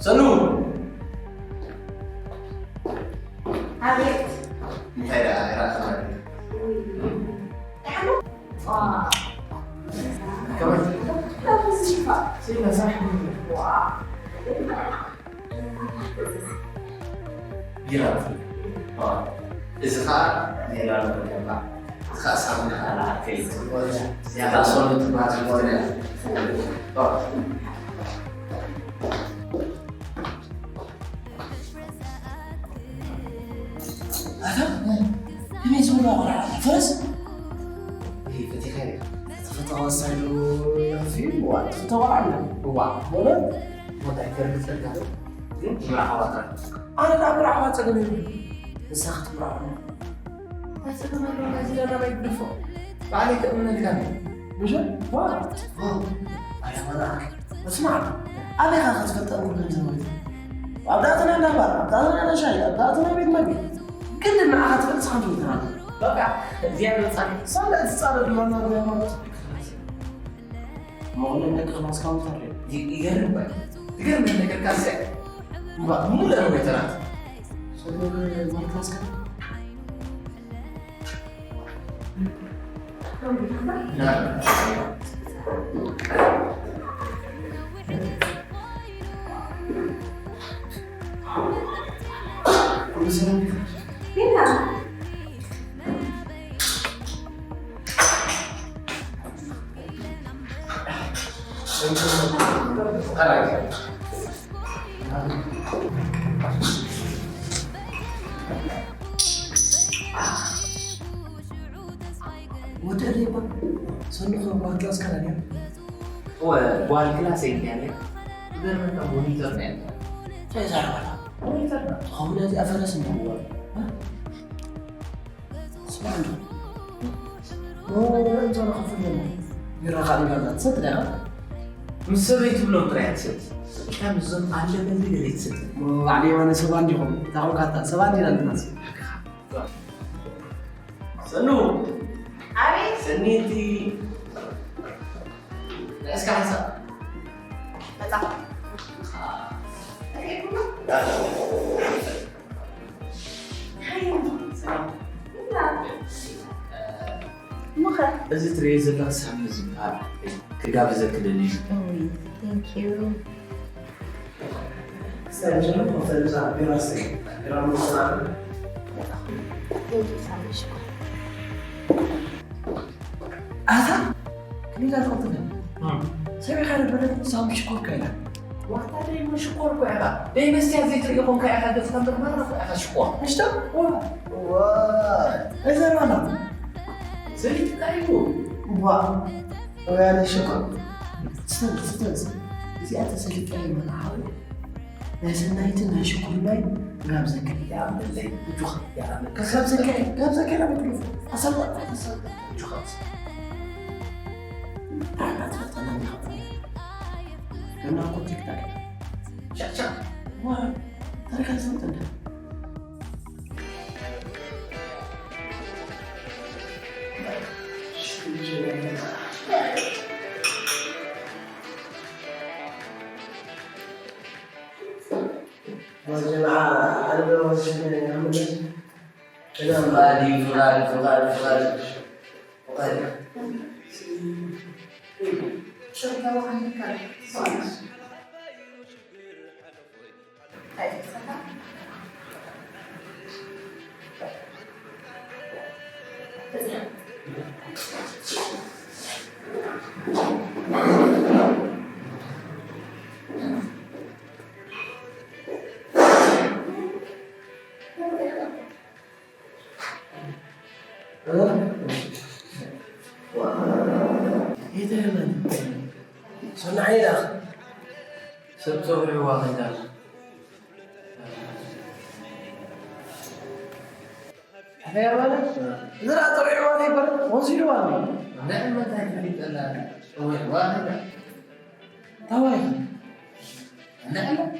ሰኑ! ኣቤት። እንታይ ደኣ ይረኣኻ? ደሓን ዶ? ዋ። ከመይ? ሲና ሳሕ። ዋ። ቢራ። ዋ። እዚ ኸኣ ቢራ ነው። እዚ ኸኣ ሳሙና ኣላ። ያታ ሶሉ ትባል። ዋ። ኣታ ከመይ ዝበላ ቆልዓ ፈረስ? ይህ ፈቲኻ ኢኻ። ተፈታዋ ሳይሉ ይኸፍዩ። ዋ፣ ተፈታዋ ቆልዓ ኣለ። ዋ፣ በሎ። ቦታ ይከርብ ጸጋ። ግን ምራሓዋ ጥራሕ። ኣነ ዳ ምራሓዋ ጸገም የብሉ። ንሳ ክትምራሓ። እንታይ ጸገም ኣለዎ? ናይዚ ዳና ማይ ግደፎ። ባዕለይ ክእምነልካ እንደ። ምሸት? ዋ፣ ዋ። ኣያ መራሓ። እስማዕ፣ ኣበይ ኢኻ ክትፈልጠን ኩሉ ገንዘብ ወይቱ? ኣብ ዳእትና እንዳባር፣ ኣብ ዳእትና እንዳሻይ፣ ኣብ ዳእትና ቤት መግቢ። ግን ንዓኻ ትፈልጥ ሰሓን ትውትና። በቃ፣ እግዚኣብሔር ጻድቅ። ሳላ እቲ ጻድቅ ድማ ናብ ሃይማኖት። መቕደም ደቂ ክላስካ ውተር። ይ-፣ ይገርም ባይ። ይገርም ነገር ካስያ። እምባ፣ ሙሉ ነው የተራት። ሰገር ማርካስካ። ወዲ ሌባ ሰንኾ ጓል ክላስ ካላ ድያ? እወ፣ ጓል ክላስ እያ ነይራ። ይገርመካ ሞኒተር ነው ያለው። እንታይ ዛረባላ? ሞኒተር ነው። ትኸውን እዚኣ ፈረስ እንድዋ። ስማዕ እንዶ። ኦ፣ እንዞ ንኸፍል ዘለና። ቢራ ካልእ ጋብዛ ትሰቲ ዲኻ? ምስ ሰበይቱ ብሎም ጥራይ እያ ትሰቲ። ኢልካ ምስዞም ኣለመልቲ ገለ ትሰቲ። ኦ፣ ባዕሊ የማነ ሰባ እንዲኹም። እታ ኾንካታ፣ ሰባ እንዲና ንናስ። ሰኑ። ኣቤት። ሰኒቲ። እስከ ሓንሳእ። መጻ። እሞኸ? እዚ ትርእዮ ዘለኺ ሳሚ ዝበሃል ክጋብዘኪ ደልዩ። ኦይ፣ thank you። እስታይ መጀመርያ ክልተ ቢራ ስተይ። ቢራ ምውሳድ። Thank you ሳሚ፣ ሽኮር። ኣታ፣ ከመይ ኢላ ትቐልጥፍ? እም። ሰሚዕካ ዶ በለት ሳሚ ሽኮር እኮ ኢላ። ዋታ ደይሞ ሽኮር እኮ ኢኻ። ደይ መስትያት ዘይትርኢ ኮንካ ኢኻ ገጽካ እምበር ማራ እኮ ኢኻ ሽኮር። ምሽቶ? ዋ። ዋ። ኣይዘርባና። ሰሊጥካ እዩ። ዋ። ወያነ ሽኮር። ስተን፣ ስተን። እዚኣ ተሰሊጠ ይመና ሓወይ። ናይ ሰናይትን ናይ ሽኮር ማይ ጋብዘካ። ይኣምነለይ፣ እጁኻ ይኣምን። ጋብዘካ፣ ጋብዘካ ኢና መግለፉ። ኣሰልጣ፣ ኣሰልጣ፣ እጁኻ ኣሰልጣ። ኣና ትፈልጠና እንዲኻ። ገና እኮ ቲክታክ። ቻ፣ ቻ። ዋ፣ ታሪካ ዝፈልጥ እንደ። والجماعة عندهم شنو يعملوا؟ فقال، فقال، فقال، فقال. فقال. ሰናይ ኢኻ። ሰብ ጸውዒዋ ከይዳ ኣላ። ኣታ የማነ፣ እዚ ደኣ ጸውዒዋ ዘይበለ ወሲድዋ ኣሎ። ንዕመት ኣይትፍሊጠላ፣ ጸውዒዋ ከይዳ። እንታይ? ንዕመት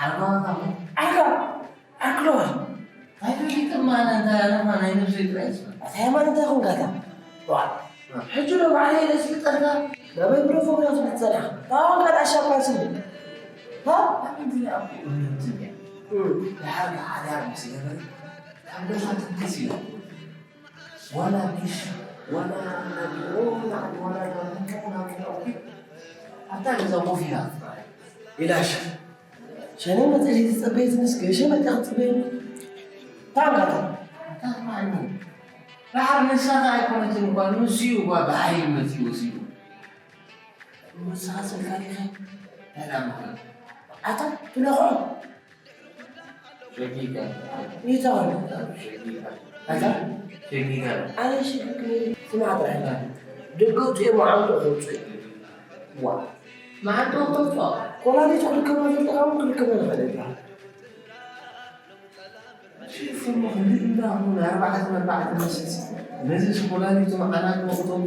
ዓርካዋ ካሞ። ዓርካ? ዓርክለዋል። ኣይትፍሊጥማ፣ ኣነ እንታይ፣ ኣነ ኸኣ ናይ ነብሰይ ጥራይ እየ ዝፈልጥ። ኣታ የማነ እንታይ ኾንካ ኣታ? ዋ፣ ሕጂ ዶ ባዕለይ ኢለ ዝፍጠርካ? ናበይ ብሎ ፎግራ ትብል ጸኒሕካ? ታዋን ካልእ ኣሻባሲ። ሃ? ኣመንዝኒ ኣቦ እምነት እያ። እም። ድሓር ሓዳር ምስ ገበረ፣ ካብ ገዛ ትንክስ ኢላ። ዋላ ቢሽ፣ ዋላ ናቢሮ፣ ዋላ፣ ዋላ ዳርሙቶ፣ ዋላ ቢሮ፣ ኣታ ገዛ ኮፍ ኢላ ትበሃል። ኢላሽ። ሸነ መጽእ ዘይተጸበየትንስ ገሸ መጽእ ክትጽበየኒ? ታንጋታ። እንታይ ማለት ነው? ደሓር ንሳኻ ኣይኮነትን እኳ፣ ንሱ እዩ እኳ ብሓይሊ መጺኡ ወሲዱ። ንስኻ ስልካ ዲኻ? ሰላም። ኣታ ትለኽዖ? ሸጊጋ። ይተዋል። ሸጊጋ። ኣታ? ሸጊጋ። ኣነ ሽግር ስማዕ ጥራይ። ደገ ውጽእ እየ፣ መዓንጥኦ ከውጽእ። ዋ። መዓንጥኦ ከውጽኦ? ኮላሊት ክልከማ ዘለካ እውን ክልከማ ይኽእል እያ። ሽፍሞ ክንዲ እንዳ ኣርባዕተ ኣርባዕተ መስልሲ። ነዚ ኮላሊቱ መዓናንጥኦ ክተውጽኦ።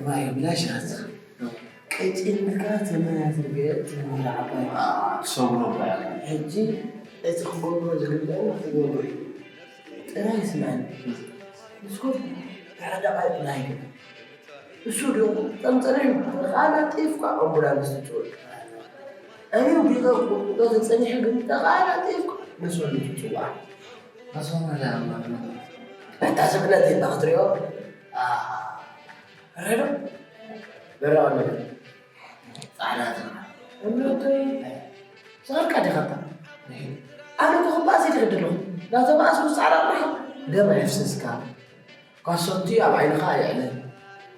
ዋይ፣ ብላሽ ኢኻ ትስኻ። ቀጭን ኢልካ ተመን ኣትርገ ትብል ዓባይ። ኣትሰብሮ እባ። ሕጂ እቲ ክገብሮ ዝግብኦ ክገብሮ እዩ። ጥራይ ስምዓኒ። ንስኩም ተረዳቓ ጥራይ ግበር። እሱ ዶ ጠምጠረዩ ተቓላጢፍካ ኣምቡላንስ ትጽውዕ። ኣነ ቢሮ ቁጥጥር ተጸኒሑ ግን ተቓላጢፍካ ንሱ ትጽዋዕ። ኣስማማለ ኣማን። ኣታ ስብነት ኢልካ ክትሪኦ? ኣሃ። ረዶ? በራቐ ነገር። ጻዕዳ ትርዓ። እምነተይ። ዝኸድካ ዲኻ እታ? ኣነ እኮ ክባእስ እየ ዝኸድ ኣለኹ። ናተባእስኩ ጻዕዳ ጥራሕ ደም ኣየፍስስካ። ካሶቲ ኣብ ዓይንኻ ኣይዕለ።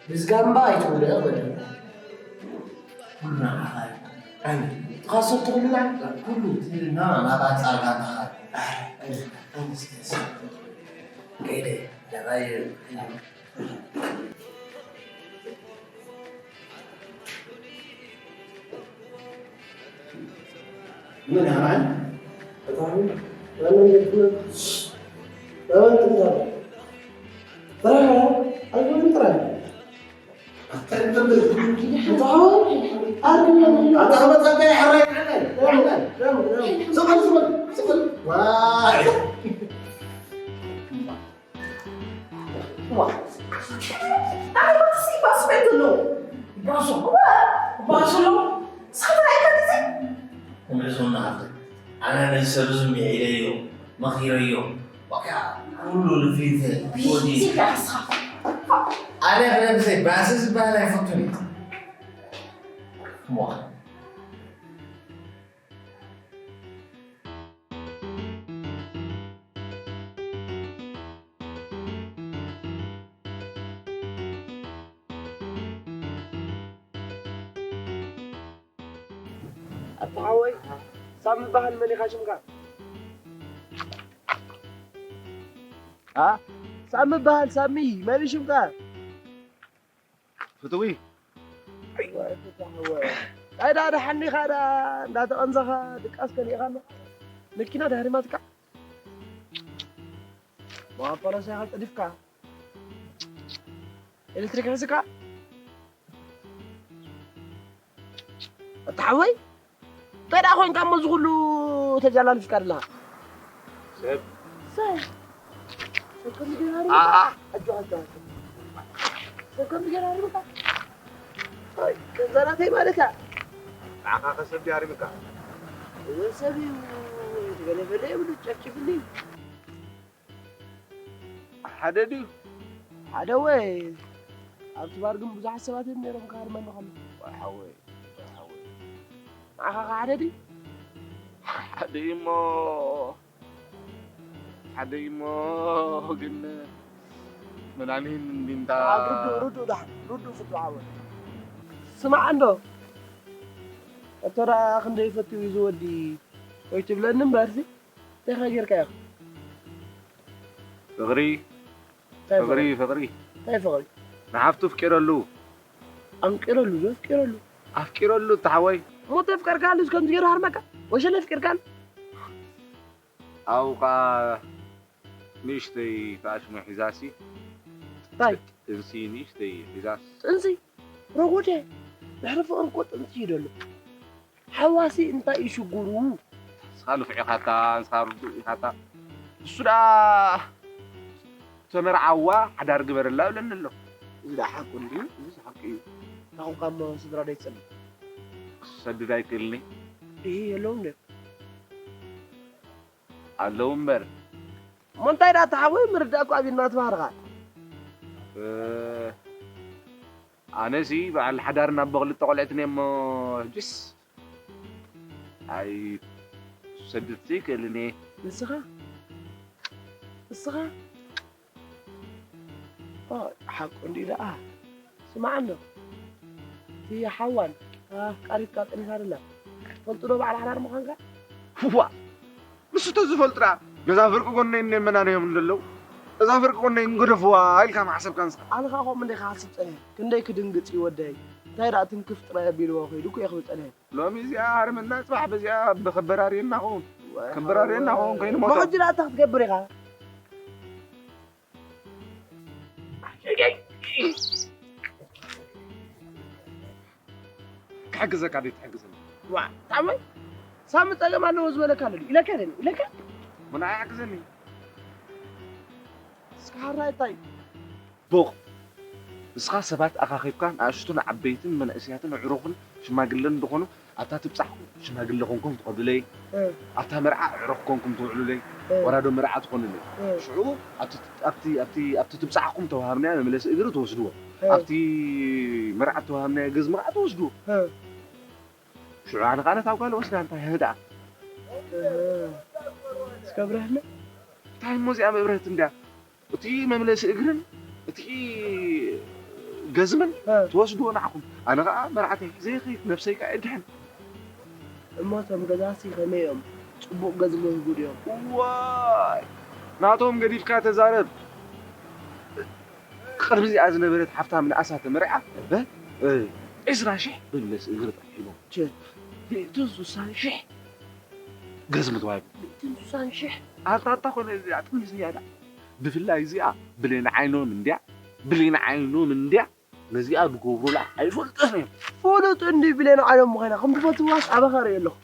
ብዝጋምባ ኣይትውልዕ በለ። ኩሉ ንዓኻ እዩ። ኣነ፣ እቲ ካሶቲ ኩሉ ንዓኻ? ኩሉ፣ እቲ ና-፣ ናብ ኣንጻር ጋንታኻ እዩ። ኣይ፣ ኣይ፣ ኣይ፣ እስከ፣ እስከ። ከይደ፣ ደቓየ፣ ምን ያህል? በጣም ያንን ግጥም በጣም ጥንታል። ጥራይ ነው፣ አይሆንም ጥራይ። አታይም ጥንታል። በጣም አታ ከመጣ ከይ ሐራይ ሐራይ። ስቅል፣ ስቅል፣ ስቅል። ዋይ። ዋ። ኣነ ባስሲ ባስ ቤት ኣሎ። ባሱ? ዋ። ባሱ ኣሎ? ሳትራ እኮ ግዜ። እምዕዞና ሃብተ። ኣነ ነዚ ሰብ እዚ ሚዒለዮ፣ መኺረዮ። በቃ፣ ኩሉ ልፊት ወዲ። ሲጋሳ። ኣነ ብነብሰይ ባስ ዝበሃል ኣይፈቱን እዩ። ዋ። ኣታ ሓወይ፣ ሳሚ በሃል መን ኢኻ ሽምካ? አ? ሳሚ በሃል፣ ሳሚ፣ መን እዩ ሽምካ? ፍትዊ። ወይ ፍትዊ። እንታይ ደኣ ደሓን ዲኻ ደኣ እንዳተቐንዘኻ ድቃስ ከሊእኻ ኣሎ። መኪና ዳህሪማትካ። ብኣፓላሳ ኢኻ ጸዲፍካ። ኤሌክትሪክ ሒዝካ። ኣታ ሓወይ፣ እንታይ ደኣ ኮይንካ እሞ እዚ ኩሉ ተጃላልፍካ ኣለኻ? ሰብ። ሰብ። ሰብ ከምዚ ገይሩ ኣሪሙካ? ኣኣ። ኣጆኻ፣ ኣጆኻ፣ ኣጆኻ። ሰብ ከምዚ ገይሩ ኣሪሙካ? ኣይ፣ ገንዘብ ናተይ ማለት እያ። ንዓኻ ከ ሰብ ድዩ ኣሪሙካ? እዚ ሰብ እዩ፣ ዝገለፈለ የብሉ፣ ጨፍጭፍኒ። ሓደ ድዩ? ሓደ ወይ ኣብቲ ባር ግን ብዙሓት ሰባት እዮም ነይሮም ክሃርመኒ ከሎ። ወይ ሓወይ፣ ወይ ሓወይ። ንዓኻ ኸ ሓደ ድዩ? ሓደ እዩ እሞ፣ ሓደ እዩ እሞ ግን መድሃኒን እንዲንታ ኣብ ርዱእ፣ ርዱእ ደሓን፣ ርዱእ ፍቱሕ ሓወይ። ስማዕ እንዶ፣ እቶ ደኣ ክንደይ ፈትዩ እዩ ዝወዲ ወይ ትብለኒ እምበርሲ። እንታይ ጌርካዮ? ፍቕሪ፣ እንታይ ፍቕሪ፣ ፍቕሪ? ፍቕሪ። እንታይ ፍቕሪ? ንሓፍቱ ኣፍቂረሉ። ኣንቂረሉ ዶ ኣፍቂረሉ? ኣፍቂረሉ፣ እታ ሓወይ። እሞ ተፍቀርካሉስ ከምዚ ገይሩ ሃርመካ? ወሸለ ኣፍቂርካሉ? ኣብኡ ኸዓ ንእሽተይ ተኣሽሙ ሒዛሲ። እንታይ? ጥንሲ ንእሽተይ ሒዛስ። ጥንሲ? ረጎደ። ድሕሪ ፍቕሪ እኮ ጥንሲ እዩ ደሎ። ሓዋሲ እንታይ እዩ ሽግሩ? ንስኻ ንፉዕ ኢኻታ፣ ንስኻ ርዱእ ኢኻታ። እሱ ደኣ ተመርዓዋ ሓዳር ግበረላ እብለኒ ኣሎ። እዚ ደኣ ሓቁ እንድዩ፣ እዚ ሓቂ እዩ። እንታይ ኾንካ እሞ ስድራ ደይትሰድድ? ክሰድድ ኣይክእልኒ። ይሄ የለውም እንደ ኣለዉ እምበር። እሞ እንታይ ደኣ ተሓወይ ምርዳእ እኮ ኣብ ኢድና ትባህርኻ። እ፣ ኣነሲ በዓል ሓዳር ናብ ክልተ ቆልዕትን እየ እሞ ሕጅስ ኣይሰድድሲ ይክእልን እየ። ንስኻ ንስኻ ኦ፣ ሓቁ እንዲ ደኣ ስማዕ ኣሎ እቲ ሓዋን ኣፍቃሪትካ ጠኒሳ ደላ ትፈልጡ ዶ በዓል ሓዳር ምዃንካ ዋ ንሱ ተዝፈልጡ ደኣ ነዛ ፍርቂ ጎነይ እነ መናነዮም እንደለዉ እዛ ፍርቂ ጎነይ እንገደፍዋ ኢልካ ማሕሰብካ ንስኻ ኣነ ከዓ ከምኡ እንደ ክሓስብ ፀኒሐ ክንደይ ክድንግፅ እዩ ወደይ እንታይ ደኣ ትንክፍ ጥራይ ኣቢልዎ ከይዱ እኮ እየ ክብል ፀኒሐ ሎሚ እዚኣ ሃርመና ፅባሕ በዚኣ ብከበራርየና ኸውን ከበራርየና ኸውን ከይንሞቶ ሕጂ ደኣ እንታይ ክትገብር ኢኻ ክሕግዘካ ድዩ ትሕግዘኒ ዋ ጣዕመይ ሳሚ ፀገም ኣለዎ ዝበለካ ኣሎ ኢለካ ኢለካ ምና ይሕግዘኒ እስካራ እንታይ ቡቕ ንስኻ ሰባት ኣኻኺብካ ንኣሽቱን ዓበይትን መናእሰያትን ኣዕሩኽን ሽማግለን ዝኾኑ ኣብታ ትብጻሕኩም ሽማግለ ኮንኩም ትኸዱለይ ኣብታ መርዓ ኣዕሩኽ ኮንኩም ትውዕሉለይ ወራዶ መርዓ ትኾኑለይ ሽዑ ኣብቲ ትብጻሕኩም ተዋሃብናያ መመለሲ እግሪ ትወስድዎ ኣብቲ መርዓ ተዋሃብናያ ገዝሚ ከዓ ትወስድዎ ሽዑ ኣነ ከዓ ነታ ጓል ወስዳ እንታይ ህድኣ እስከ ብርህለ እንታይ እሞ እዚኣ መብረህቲ እንድያ እቲ መምለሲ እግርን እቲ ገዝምን ትወስድዎ ንዓኹም ኣነ ከዓ መርዓተይ ሒዘ ይኸይድ ነብሰይ ከዓ የድሕን እሞ እቶም ገዛሲ ከመይ እዮም ፅቡቅ ገዝሞ ይህቡ ድዮም ዋይ ናቶም ገዲፍካ ተዛረብ ቅድሚ እዚኣ ዝነበረት ሓፍታም ንኣሳ ተመርዓ ዕስራ ሽሕ መምለሲ እግሪ ጥራሕ ሂቦም ሚእትን ስሳን ሽሕ ገዝሚ ተዋሂቡ። ሚእትን ስሳን ሽሕ ኣታ ኣታ ኮነ እዚኣ ጥንስ እያ ዳ ብፍላይ እዚኣ ብሌን ዓይኖም እንድያ ብሌን ዓይኖም እንድያ ነዚኣ ዝገብሩላ ኣይፈልጥን እዮም። ፍሉጥ እንዲ ብሌን ዓይኖም ምዃና ከም ትፈትዋስ ኣባኻ ርእየ ኣለኹ።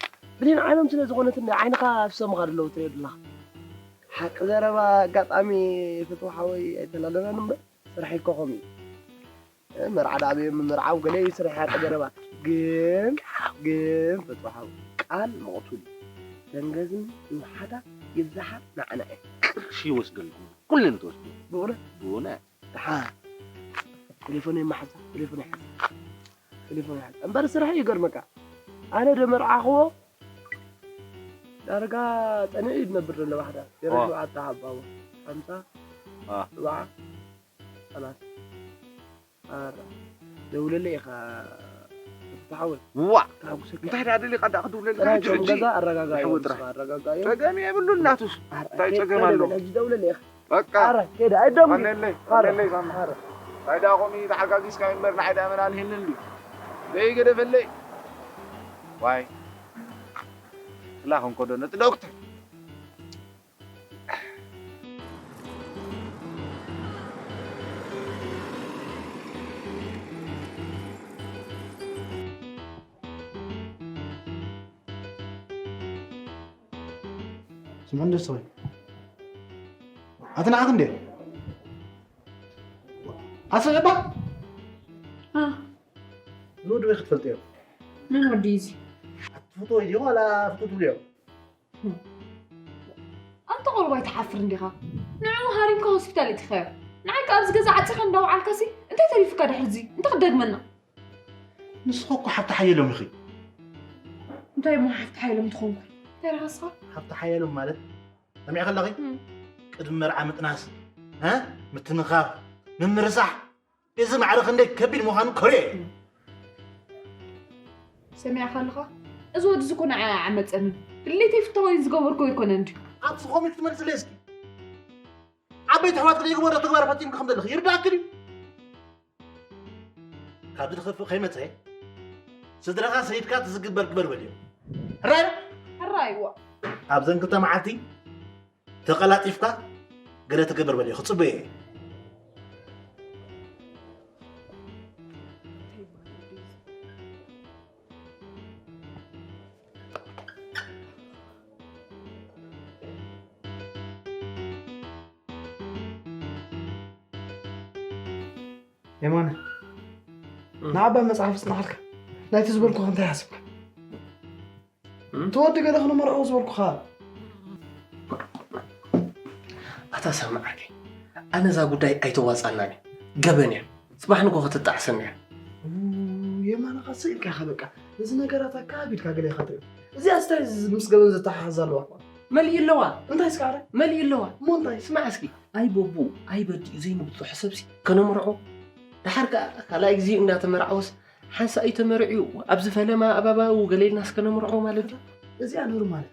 ብሌን ዓይኖም ስለ ዝኾነት እንዲ ዓይንኻ ዝሰምኻ ዘለዉ ትርእየ ዘለኻ። ሓቂ ዘረባ ኣጋጣሚ ፍትው ሓወይ ኣይተላለናን እምበር ስራሕ ይኮኸም እዩ። መርዓ ዳዕበ ምምርዓው ገለ እዩ ስራሕ ያቀ ገረባ ግን ግን ፈትዋሓው ቃል መቕቱል ደንገዝን ይውሓዳ ይብዛሓ ንዓና እያ ቅርሺ ይወስደልኩም ኩለን ትወስዱ ብእውነት ብእውነት ድሓ ቴሌፎን የማሓዛ ቴሌፎን ይሓዛ ቴሌፎን ይሓዛ እምበር ስራሕ እዩ ገርመካ ኣነ ደመርዓኽዎ ዳርጋ ጸኒዑ እዩ ዝነብር ዘሎ ባሕዳር ገረ ሸውዓተ ሓባዎ ሓምሳ ሰብዓ ሰላሳ ኣረ ደውለለይ ኢኻ ተሓወል ዋ ተሓጉሰካ እንታይ ደኣ ደሊኻ ደኣ ክድውለልካ ጥራይ ሕጂ እቶም ሕጂ ገዛ ኣረጋጋዮ ይሕወ ጥራሕ። ንስኻ ኣረጋጋዮ ጸገም የብሉን ናቱስ እንታይ ጸገም ኣሎ ሕጂ ደውለለይ ኢኻ በቃ ኣረ ከይደ ኣይደም ቀነለይ ቀነለይ ሳማ ኣረ እንታይ ደኣ ኮሚ ተሓጋጊዝካ እምበር ንዓይ ደኣ መን ኣልሂልኒ እንዲ ዘይገደፈለይ ዋይ ክላ ክንኮዶ ነቲ ዶክተር ስምዑ እንደ ሰብኣይ ኣቲ ንዓኽ እንደ ኣሰበባ እዚ ወዲ በይ ክትፈልጥዮ መን ወዲ እዚ ኣትፍትዎ ኢልዮ ዋላ ፍቱ ትብልዮ ኣንተ ቆልባ ኣይትሓፍር እንዲኻ ንዕኡ ሃሪምካ ሆስፒታል እቲኻዮ ንዓይ ከ ኣብዚ ገዛ ዓፂኻ እንዳውዓልካሲ እንታይ ተሪፉካ ድሕርዚ እንታይ ክደግመና ንስኺ እኮ ሓፍቲ ሓየሎም ኢኺ እንታይ እሞ ሓፍቲ ሓየሎም ትኾንኩ እንታይ ረኸስኻ ሓፍቲ ሓየሎም ማለት ሰሚዕ ከለኺ ቅድሚ መርዓ ምጥናስ ምትንኻፍ ምምርሳሕ እዚ ማዕረ ክንደይ ከቢድ ምዃኑ ከርእዮ እየ ሰሚዕካ ኣለኻ እዚ ወዲ እዚ ኮነ ዓመፀኒ ድሌተይ ፍታወይ ዝገበርኮ ኣይኮነን ድዩ ኣቲ ዝኾም ክትመልስለይ እስኪ ዓበይቲ ኣሕዋትኪ ዘይግበሮ ተግባር ፈፂምኪ ከም ዘለኺ ይርዳእኪ ድዩ ካብዚ ዝኸፍእ ከይመፀ ስድራኻ ሰይድካ እቲ ዝግበር ግበር በልዮ ሕራይ ሕራይ ዋ ኣብዘን ክልተ መዓልቲ ተቐላጢፍካ ገለ ትገብር በልዮ ክፅበዮ እየ የማነ፣ ንዓባ መጽሓፍ ጽናሓልካ። ናይቲ ዝበልኩኻ እንታይ ሓስብካ? ትወዲ ገለ ክነመርዖ ዝበልኩኻ። ኣታ ሰማዓከ፣ ኣነ እዛ ጉዳይ ኣይተዋጻናን እያ። ገበን እያ። ጽባሕ ንጎ ክትጣዕሰኒ እያ። የማነ፣ ካሰ ኢልካ ኢኻ በቃ። እዚ ነገራት ኣካቢድካ ገለ ኢኻ ትርኢ። እዚኣ ስታይ ምስ ገበን ዘተሓሓዝ ኣለዋ። መሊኡ ኣለዋ። እንታይ እስካ ኣረ? መሊኡ ኣለዋ። እሞ እንታይ? ስማዕ እስኪ፣ ኣይ በቡ፣ ኣይ በዲኡ ዘይንብጽሖ ሰብሲ ከነምርዖ። ደሓር ከኣ ካልኣይ ግዜ እንዳተመርዓወስ ሓንሳእ እዩ ተመርዕዩ፣ ኣብዚ ፈለማ ኣባባኡ ገለ ኢልና እስከ ነምርዖ ማለት እዩ። እዚኣ ኖርማል እያ።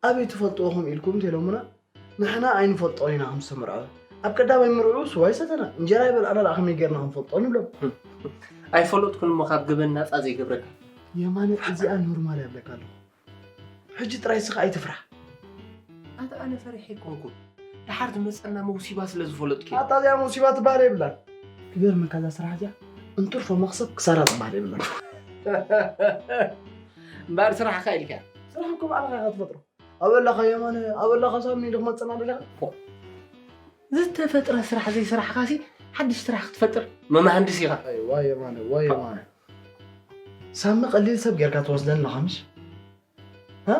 ኣበይ ትፈልጥዎ ከምኡ ኢልኩም እንተኢሎምና፣ ንሕና ኣይንፈልጦን ኢና ከም ዝተመርዐወ። ኣብ ቀዳማይ ምርዕኡ ስዋ ይሰተና፣ እንጀራ ይበልዓና ደኣ ከመይ ጌርና ክንፈልጦ ንብሎም። ኣይፈለጥኩን እሞ ካብ ገበን ናጻ ዘይገብረካ። የማነ እዚኣ ኖርማል እያ ብለካ ኣለኹ። ሕጂ ጥራይ ስኻ ኣይትፍራሕ። ኣታ ኣነ ፈሪሐ ኣይኮንኩን። ደሓር ትመጸና መውሲባ ስለ ዝፈለጥኩ እየ። ኣታ እዚኣ መውሲባ ትበሃል የብላን። ክገርመካ እዛ ስራሕ እዚኣ እንትርፎ መኽሰብ ክሳራ ትበሃል የብላን። እምበኣር ስራሕካ ኢልካ። ስራሕ እኮ ባዕልኻ ኢኻ ትፈጥሮ። ኣበላኻ የማነ፣ ኣበላኻ ሳሚ ኢሉ ክመጽና ደሊኻ? ፎእ። ዝተፈጥረ ስራሕ ዘይሰራሕካሲ ሓድሽ ስራሕ ክትፈጥር መማሃንድስ ኢኻ። ኣይ፣ ዋይ የማነ፣ ዋይ የማነ። ሳሚ ቀሊል ሰብ ጌርካ ትወስደኒ ኣለኻ ምሽ? ሃ?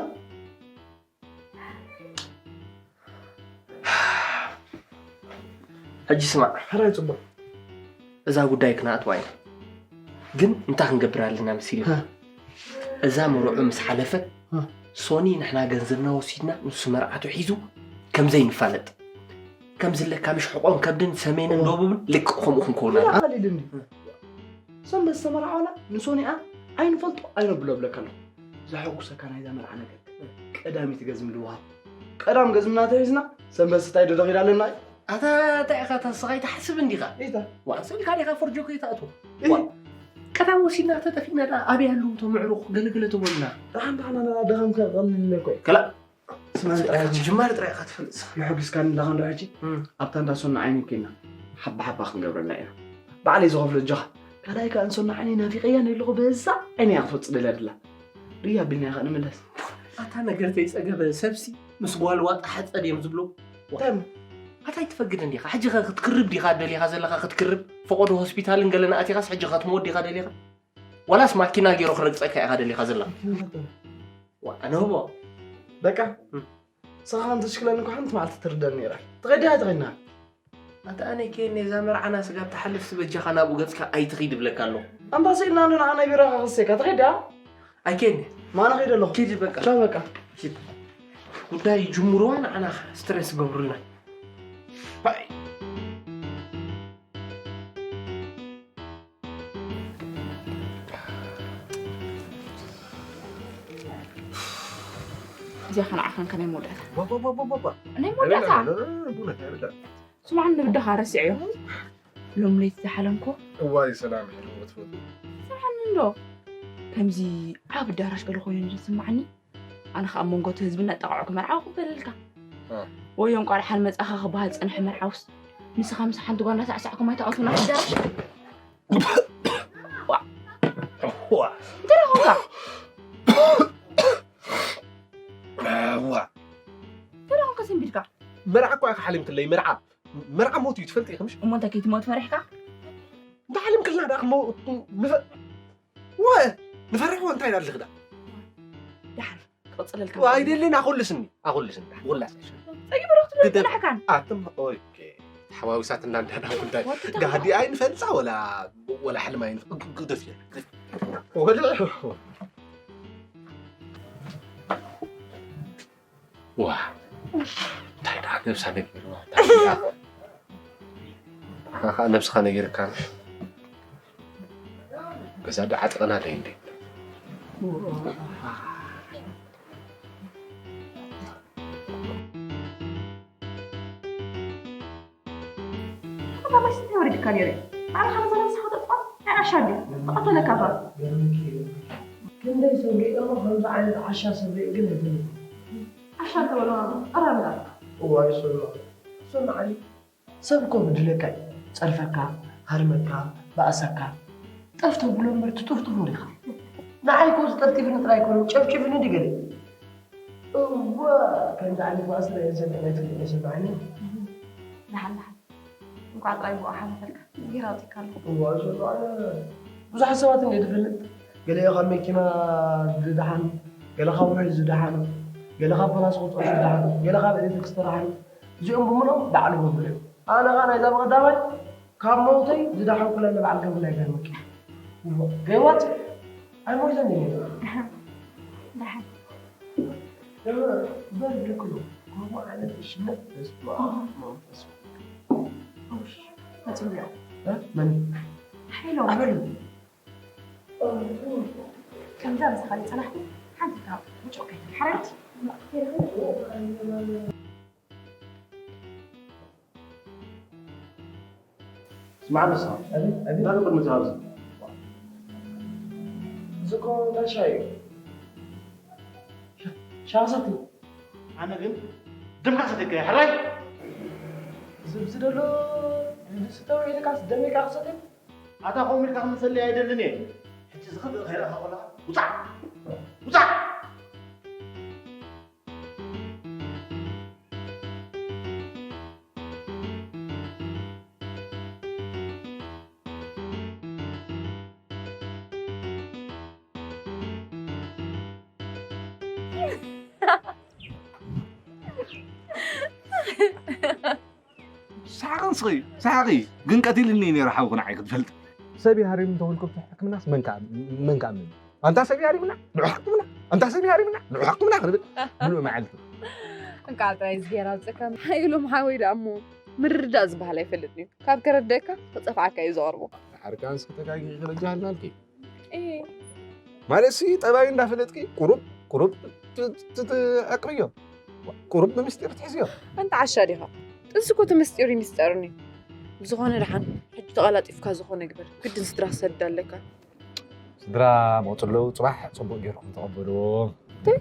ሕጂ ስማዕ። ሕራይ ጽቡቕ። እዛ ጉዳይ ክነኣትዋ ኢና። ግን እንታይ ክንገብር ኣለና መሲሉ? ሃ። እዛ መርዑ ምስ ሓለፈት ሃ። ሶኒ ንሕና ገንዘብና ወሲድና ንሱ መርዓቱ ሒዙ ከም ዘይንፋለጥ። ከም ዝለካ ምሽ ሕቖን ከብድን ሰሜንን ኦ። ደቡብን ልክቕ ከምኡ ክንከውን ኢና። ቀሊል እንዲ። ሰንበት ዝተመርዓወላ ንሶኒኣ ኣይንፈልጦ ኣይነብሎ ብለካ ኣለኹ። ዘሐጉሰካ ናይዛ መርዓ ነገር ቀዳሚት ገዝሚ ልውሃብ። ቀዳም ገዝምና ተሒዝና ሰንበት ስታይ ዶ ደኺላ ኣለና እዩ? ኣታ እንታይ ኢኻ እታ ስኻ ኣይትሓስብ እንዲኻ? ኢታ። ዋእ፣ ስእልካ ዲኻ ፈርጆ ከይትኣትዎ? እ? ዋእ፣ ቀዳም ወሲድና ተጠፊእና ደኣ ኣበይ ኣለዉ እቶም ኣዕሩኽ ገለገለ ተበሉና? ደሓን ደሓን ኣነ ደኻምካ ቀሊል እኮ እዩ። ከላ፣ ስማን ጥራይ ስእልካ ትጅማር ጥራይ ኢኻ ትፈልጥ ስኻ። የሐጉስካኒ ኣለኻ እንዶ ሕጂ? እም። ኣብታ እንዳ ሶና ዓይኒ ኮይና ሓባ ሓባ ክንገብረላ ኢና። ባዕለይ ዝኸፍሎ እጆኻ። ካልኣይ ከኣ እንሶና ዓይነይ ናፊቐያ ነለኹ በዛ ዓይነይ እያ ክትወጽእ ደልያ ደላ። ርያ ኣቢልና ኢኻ ንምለስ። ኣታ ነገር ተይጸገበ ሰብሲ ምስ ጓል ዋጣ ሓጸ ድዮም ዝብሎ? እንታይ እሞ? ኣታ ኣይትፈግድ እንዲኻ? ሕጂ ኸ ክትክርብ ዲኻ ደሊኻ ዘለኻ ክትክርብ? ፈቐዶ ሆስፒታልን ገለን ኣቲኻስ ሕጂ ኸትሞት ዲኻ ደሊኻ? ዋላስ ማኪና ገይሩ ክረግጸካ ኢኻ ደሊኻ ዘለኻ? ማኪና ኸ? ዋ፣ ኣነ ህቦ። በቃ። እም። ንስኻ ከም ተሽክለኒ እኮ ሓንቲ መዓልቲ ትርደኒ ነይራ። ትኸይድ ዲኻ ኣይትኸይድን? ኣታ ኣነ ኬን ነዛ መርዓና ስጋብ ትሓልፍ ስበጃኻ ናብኡ ገጽካ ኣይትኺድ እብለካ ኣለኹ። ኣንታ ስኢልና ንዓና ናይ ቢራኻ ክሰካ ትኸይድ ዲኻ? ኣይኬን። ማና ኸይደ ኣለኹ። ኪድ በቃ። ቻው በቃ። ኪድ። ጉዳይ ጅምሩዋ ንዓና ስትረስ ገብሩልና። ባይ። እዚኣ ኸ ንዓኻን ከ ናይ መወዳእታ? ባባባባባ። ናይ መወዳእታ? ኖ፣ ኖ፣ ኖ፣ ኖ፣ ቡነት ኣይብላዕ። ስምዓኒ፣ ንብድኻ ረሲዐዮ። ሎም ለይቲ ዝሓለምኮ። እዋይ ሰላም፣ ሄሎ፣ ትፈቱ። ስምዓኒ እንዶ። ከምዚ ዓብ ኣዳራሽ ገለ ኮይኑ ዝስምዓኒ። ኣነ ኸኣ ኣብ መንጎ እቲ ህዝቢ እናጠቓዕኩ መርዓኹ ክበለልካ። እ። ወይ እንቋዕ ደሓን መጻኻ ክበሃል ዝጸንሐ መርዓውስ። ንስኻ ምስ ሓንቲ ጓል እናሳዕሳዕኩም ኣይትኣትዉን ኣብቲ ኣዳራሽ። ዋ። ዋ። እንታይ ደኣ ኾንካ? ዋ። እንታይ ደኣ ኾንካ ሰንቢድካ? መርዓ እኮ ኢኻ ሓሊምክለይ፣ መርዓ። መርዓ ሞት እዩ፣ ትፈልጢ ኢኺ ምሽ? እሞ እንታይ ከይትሞት ፈሪሕካ? እንታይ ሓሊምክልና ደኣ ክሞ-፣ ንፈ-፣ ወ-፣ ንፈርሕዎ እንታይ ደኣ ኣለኺ ደኣ? ደሓን ክቕጽለልካ። ኣይደልን፣ ኣኹልስኒ፣ ኣኹልስኒ፣ ኣኹላስ። ጸጊቡ ዶ ክትብል ግደፍ። ጽናሕካን? ኣትም፣ ኦኬ። ተሓዋዊሳትና እንዳና ጉዳይ። ወዲ ተማ-፣ ጋህዲ ኣይንፈልጻ ወላ፣ ወላ ሕልም ኣይንፍ-፣ ግ-፣ ግደፍ እየ። ወላ ዋ፣ እንታይ ደኣ ነብሳ ነጊርዋ፣ እንታይ ደኣ? ንዓኻ ኸኣ ነብስኻ ነጊርካ፣ ገዛ ደኣ ዓጢቕና ደይ እንዴ? ኣታ ማይስ እንታይ ወሪድካ ነይሩ? ባዕልኻ ነዛ ነብስኻ ተጥፋእ? ናይ ዓሻ ድዩ? ክቐተለካ ኸ? ክንደይ ሰብ ሪኤ እሞ ከምዚ ዓይነት ዓሻ ሰብ ሪኤ ግን ኣይፈልጥን። ዓሻ እንተበልኻ ቀራርባ። እዋይ ሶሎ፣ ሶሎ ዓሊ፣ ሰብ እኮ ብድለካ እዩ። ጸርፈካ፣ ሃርመካ፣ ባእሰካ። ጠፍ ተብሎ እምበር ትጥፍጥፎ ዲኻ? ንዓይ እኮ ዝጠፍጢፍኒ ጥራይ ኣይኮነን፣ ጨፍጭፍኒ ድዩ ገለ? እወ፣ ከምዚ ዓይነት ባእሲ ርእየ ዝሰምዕ ኣይፈልጥን፣ ኣይሰምዓኒ። ደሓን፣ ደሓን። እንኳዕ ጥራይ ብኡ ሓለፈልካ። ጌራ ኣውጺእካ ኣለኹ። እዋ፣ እዞ ኣነ ብዙሓት ሰባት እንድየ ዝፈልጥ። ገለ ካብ መኪና ዝደሓኑ፣ ገለ ካብ ውሕጅ ዝደሓኑ፣ ገለ ካብ ፖላስ ቅርጾሽ ዝደሓኑ፣ ገለ ካብ ኤሌክትሪክ ዝተደሓኑ። እዚኦም ብምሎም በዓል ገብሩ እዮም። ኣነ ኸኣ ናይዛ ብቐዳማይ ካብ መውተይ ዝደሓንኩላ ንበዓል ገብሩ ናይ ጋር መኪና። እዋ፣ ገይዋት ኣይሞይተን እየ። ደሓን። በል ብለክሎ፣ ከምኡ ዓይነት እሽነት በስመ ኣብ መንፈስ ቅዱስ። መፅኡ እኒኦ። እ? መን? ሓይሎም። ኣበሉ። ከምዛ ምሳኻ ዘይፀናሕኩ ሓንቲ ካብ ውጭ ከይተምሓረት። ስማዕ ንስኻ። ኣቤት፣ ኣቤት። እንታይ ትብል መፂኻ ኣብዚ? እዚ እኮ እንዳ ሻሂ እዩ። ሻ-፣ ሻሂ ሰትዩ። ኣነ ግን ደምካ ሰትየካ እየ፣ ሕራይ? እዚ፣ እዚ ደሎ ዝስተ ውዒልካስ ደመይ ኢልካ ክሰትዮ? ኣታ ከምኡ ኢልካ ክምልሰለይ ኣይደልን እየ። ሕጂ ዝኽብእ ከይረኣኻ ከለኻ ውፃእ! ውፃእ! ሳቂ ንስኺ፣ ሳቂ። ግን ቀቲልኒ እዩ ነይሩ ሓውኺ ንዓይ ክትፈልጥ። ሰብ ይሃሪም እንተበልኩም ሕክምናስ መን ከኣ-፣ መን ከኣምን? ኣንታ ሰብ ይሃሪምና፣ ንዑ ሕክምና፣ ኣንታ ሰብ ይሃሪምና፣ ንዑ ሕክምና ክንብል ምሉእ መዓልቲ። እንቃዕ ጥራይ እዚ ገይራ ኣውፅእካ። ሓይሎም ሓወይ ደኣ እሞ ምርዳእ ዝበሃል ኣይፈልጥን እዩ። ካብ ከረድአካ ክፀፍዓካ እዩ ዝቐርቦ። ዓርካንስ ከተጋጊኺ ክበጃሃልናልኪ። እየ። ማለት ሲ ጠባዩ እንዳፈለጥኪ ቁሩብ፣ ቁሩብ ት-፣ ት-፣ ትዕቅብዮ። ቁሩብ ብምስጢር ትሕዝዮ። ኣንታ ዓሻ ዲኻ? ጥንሲ እኮ እቲ ምስጢሩ ይምስጠርኒ። ብዝኾነ ደሓን፣ ሕጂ ተቐላጢፍካ ዝኾነ ግበር። ግድን ስድራ ክሰድድ ኣለካ። ስድራ መፁ ኣለዉ፣ ፅባሕ ፅቡቅ ጌርኩም ተቐበልዎም። እንታይ?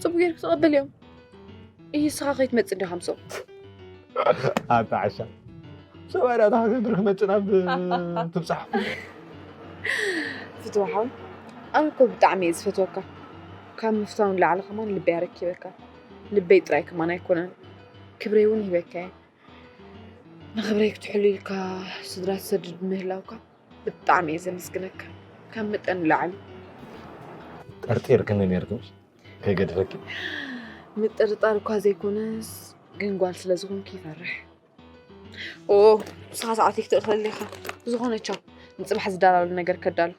ፅቡቅ ጌርኩ ተቐበልዮም? እይ፣ ንስኻ ከይትመጽእ እንዲኻ ምሶም። ኣታ ዓሻ። ሰብኣይ ዳታ ክገብር ክመጽእ ናብ ትብጻሕ። ፍትዋ ሓው፣ ኣነ እኮ ብጣዕሚ እየ ዝፈትወካ። ካብ ምፍታው ንላዕሊ ከማን ልበይ ኣረኪበካ። ልበይ ጥራይ ከማን ኣይኮነን፣ ክብረይ እውን ሂበካ እየ። ንኽብረይ ክትሕሉ ኢልካ ስድራ ትሰድድ ምህላውካ ብጣዕሚ እየ ዘመስግነካ። ካብ መጠን ንላዕሊ። ጠርጢርክኒ ነይርኪ ምሽ? ከይገድፈኪ። ምጥርጣር እኳ ዘይኮነስ፣ ግን ጓል ስለ ዝኾንኪ ይፈርሕ። ኦ፣ ንስኻ ሰዓት ክትእኽለሊ ኢኻ። ብዝኾነ ቻው። ንጽባሕ ዝዳላሉ ነገር ከዳሉ።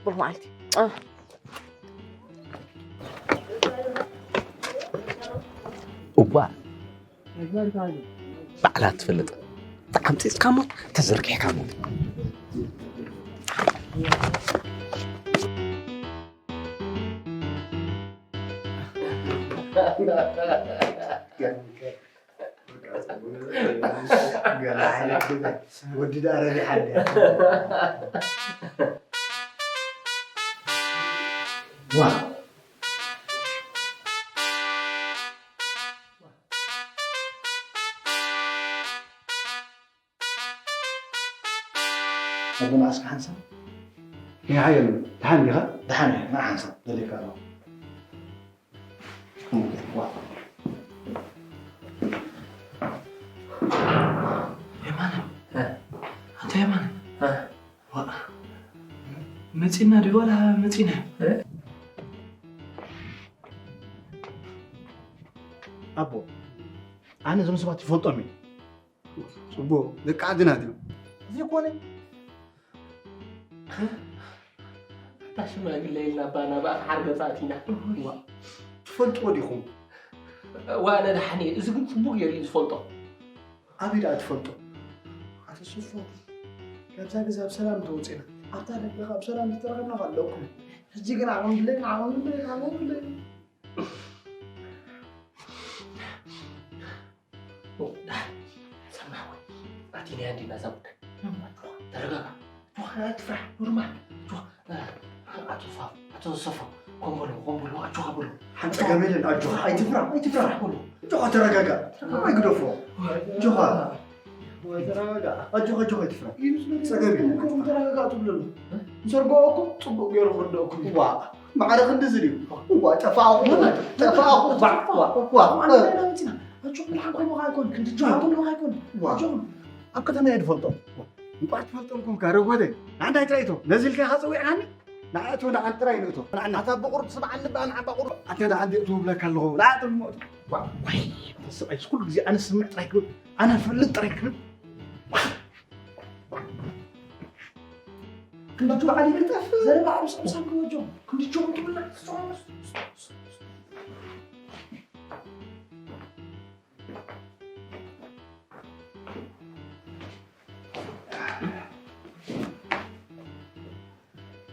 ብሩኽ መዓልቲ። እ። እዋ። ባዕላ ትፈልጥ። ተዓምጺጽካ እሞ ተዘርጊሕካ እሞ። ገለ ዓይነት ገለ። ወዲ ደኣ ረቢሓ እንድያ። ዋ። ኣቦና እስከ ሓንሳብ። ይሓየሉ፣ ደሓን ዲኻ? ደሓን እየ፣ ንዓ ሓንሳብ ደሊካ ኣለኹ። ዋ። የማነ። እ። ኣንታ የማነ። እ። ዋ። መጺና ድዩ ዋላ መጺና? እ። ኣቦ፣ ኣነ እዞም ሰባት ይፈልጦም እየ። ጽቡቕ፣ ደቂ ዓድና ድዮም? ዘይኮነ። እታ ሽማግለ ኢልና ባና ብኣፍ ሓርገጽ ኣቲና። ዋ፣ ትፈልጥዎ ዲኹም? ዋ፣ ኣነ ደሓን እየ። እዚ ግን ጽቡቕ ገይሩ እዩ ዝፈልጦ። ኣበይ ደኣ ትፈልጦ? ኣቶ ሱፎ፣ ካብዛ ገዛ ብሰላም እንተወጺእና፣ ኣብታ ደገ ከኣ ብሰላም እንተተረኸብና ከኣ ኣለኩም። ሕጂ ግን ዓቕሚ ብለይን፣ ዓቕሚ ብለይን፣ ዓቕሚ ብለይን። ኦ፣ ደሓን። ሰማዕ ወይ? ኣቲናያ እንዲና እዛ ጉዳይ። ተረጋጋ። ኣጆኻ፣ ኣይትፍራሕ። ኖርማል። ኣጆኻ። ኣቶ ፋ-፣ ኣቶ ተሰፋ፣ ኮን በሎ፣ ኮን በሎ፣ ኣጆኻ በሎ። ሓንቲ ጸገም የለን፣ ኣጆኻ። ኣይትፍራሕ፣ ኣይትፍራሕ። በሎ። ኣጆኻ፣ ተረጋጋ። ተረጋጋ። ኣይግደፎ። ኣጆኻ። ተረጋጋ። ኣጆኻ፣ ኣጆኻ፣ ኣይትፍራሕ። ኢሉ ስለ ጸገም የለን። ተረጋጋ ትብሎ ኣሎ። ንሰርጎ እኮ ጽቡቕ ገይሩ ክርድኣኩም እዩ። ዋ፣ ማዕረ ክንድዚ ድዩ? ዋ፣ ጠፋእኹ፣ ጠፋእኹ፣ ዋ፣ ዋ፣ ዋ። ኣጆኹም፣ ደሓን ኮይንኩም ኣይኮን፣ ክንዲ ደሓን ኮይንኩም ኣይኮን። ዋ። ኣጆኹም። ኣብ ከተማ እየ ዝፈልጦም። እንቋዕ ትፈልጦም ኮንካ ረጎደ። ንዓንዳይ ትራይቶ ነዚ ኢልካ ኢኻ ጸዊዕካኒ? ንዓእቶ ንዓን ጥራይ ንእቶ። ንዓና ኣታ ብቑሩብ ስምዓኒ በኣ ንዓባ ቁሩብ። ኣታ ንዓን ዲእቶ እብለካ ኣለኹ። ንዓእቶ ንሞት። ዋይ፣ ተስፋይስ ኩሉ ግዜ ኣነ ስምዕ ጥራይ ክብል፣ ኣነ ፈልጥ ጥራይ ክብል። ክንድቹ በዓል ይልጠፍ፣ ዘረባ ኣብ ሰብሳብ ክወጆ። ክንድቹ ክትብላ ትሰማስ።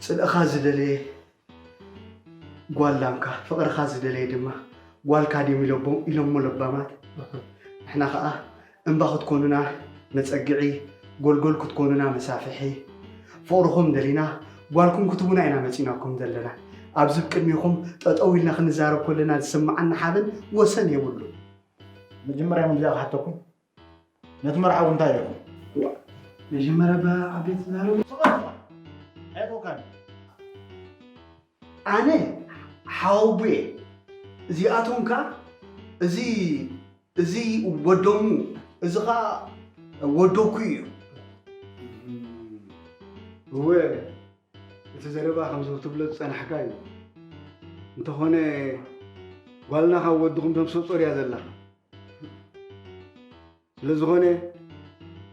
ጽልእኻ ዝደለየ ጓል ላምካ፣ ፍቕርኻ ዝደለየ ድማ ጓልካ ድዮም ኢሎሞ-፣ ኢሎሞ ለባማት። ንሕና ኸኣ እምባ ክትኮኑና መጸግዒ፣ ጎልጎል ክትኮኑና መሳፍሒ፣ ፍቕርኹም ደሊና ጓልኩም ክትቡና ኢና መጺናኩም ዘለና። ኣብዚ ብቅድሜኹም ጠጠው ኢልና ክንዛረብ ከለና ዝስምዓና ሓበን ወሰን የብሉን። መጀመርያ ምንድያ ክሓተኩም? ነቲ መርዓዊ እንታይ ኢኹም? ዋ፣ መጀመርያ ብዓበይቲ ዛረቡ። ስቕ በል። ኣይኮንካን። ኣነ ሓወቡየ። እዚኣቶም ከኣ እዚ፣ እዚ ወዶሙ፣ እዚ ኸኣ ወዶኩ እዩ። እወ፣ እቲ ዘረባ ከምዚ ክትብሎ ዝጸናሕካ እዩ። እንተኾነ ጓልና ካብ ወድኹም ተምሰጾር እያ ዘላ። ስለ ዝኾነ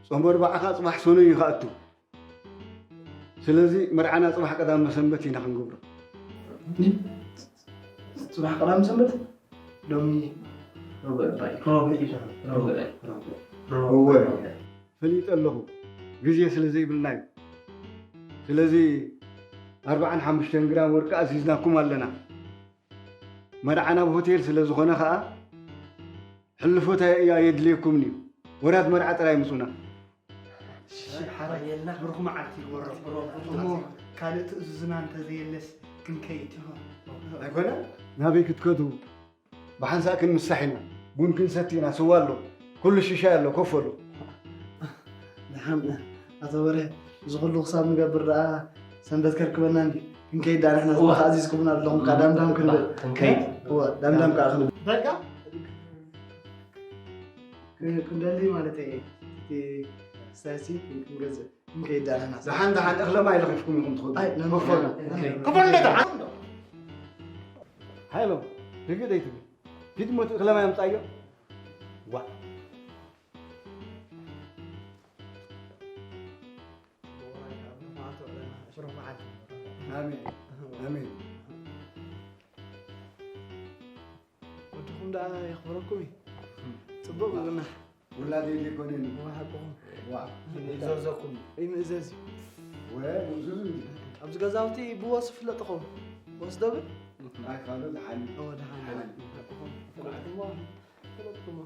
ጾም ኣርብዓኻ ጽባሕ ሰኑይ እዩ ክኣቱ። ስለዚ መርዓና ጽባሕ ቀዳም መሰንበት ኢና ክንገብሮ። ጽባሕ ቀዳም ሰንበት? ሎሚ ረቡዕ እባ እዩ። ረቡዕ እዩ። ረቡዕ። ረቡዕ። እወ። ረቡዕ። ፈሊጠ ኣለኹ፣ ግዜ ስለ ዘይብልና እዩ። ስለዚ ኣርብዓን ሓሙሽተን ግራም ወርቂ ኣዚዝናኩም ኣለና። መርዓ ናብ ሆቴል ስለ ዝኾነ ኸኣ ሕልፎት ኣየ-፣ ኣየድልየኩምን እዩ። ወራድ መርዓ ጥራይ ምጹና። እሺ፣ ሓራይ፣ ብሩኽ መዓልቲ ይግበረልኩም። እሞ ካልእ ትእዝዙና እንተዘየለስ ክንከይድ ኢኹም። ኣይኮነ? ናበይ ክትከዱ? ብሓንሳእ ክንምሳሕ ኢና። ቡን ክንሰቲ ኢና፣ ስዋ ኣሎ። ኩሉ ሽሻይ ኣሎ፣ ኮፍ በሉ። ደሓን፣ ኣቶ በርሀ፣ እዚ ኩሉ ክሳብ ንገብር ደኣ ሰንበት ከርክበና እንድዩ። ክንከይድ ደኣ ንሕና እዋ። ዝመኻ ኣዚዝኩምና ኣለኹም፣ እም። ዳምዳም ክንብል። እዋ፣ ክንከይድ? እዋ፣ ዳምዳም ከኣ ክንብል። በቃ። ክ-፣ ክንደሊ ማለት እየ። እቲ ክስታይሲ ክንገዝእ። ክንከይድ ደኣ ንሕና። ደሓን፣ ደሓን፣ እኽለ ማይ ለኺፍኩም ኢኹም ትኸዱ። ኣይ፣ ለምን? ኮፍ በሉ። ክንከይድ። ኮፍ በሉ እንደ ደሓን። ሃይሎ፣ ርግእ ዘይትብል። ኪድ እሞ እቲ እኽለ ማይ ኣምጻዮ። ዋ። ኣሜን። ኣሜን። ወድኹም ደኣ የኽብረኩም እዩ። ጽቡቕ ግብርና። ውላደይ ዘይኮነን። እዋ፣ ሓቅኹም። ዋ። ይዘዘኩም። ይምእዘዝ እዩ። ወ-፣ ምእዙዝ እንዲ። ኣብዚ ገዛውቲ ብወስ ይፍለጥ ይኸውን። ወስ ደብል? ኣይ፣ ካልኦ ደሓን እዩ። እዎ፣ ደሓን እዩ። ደሓን እዩ። ሓቅኹም። ፍለጥኩሞ። ፍለጥኩሞ።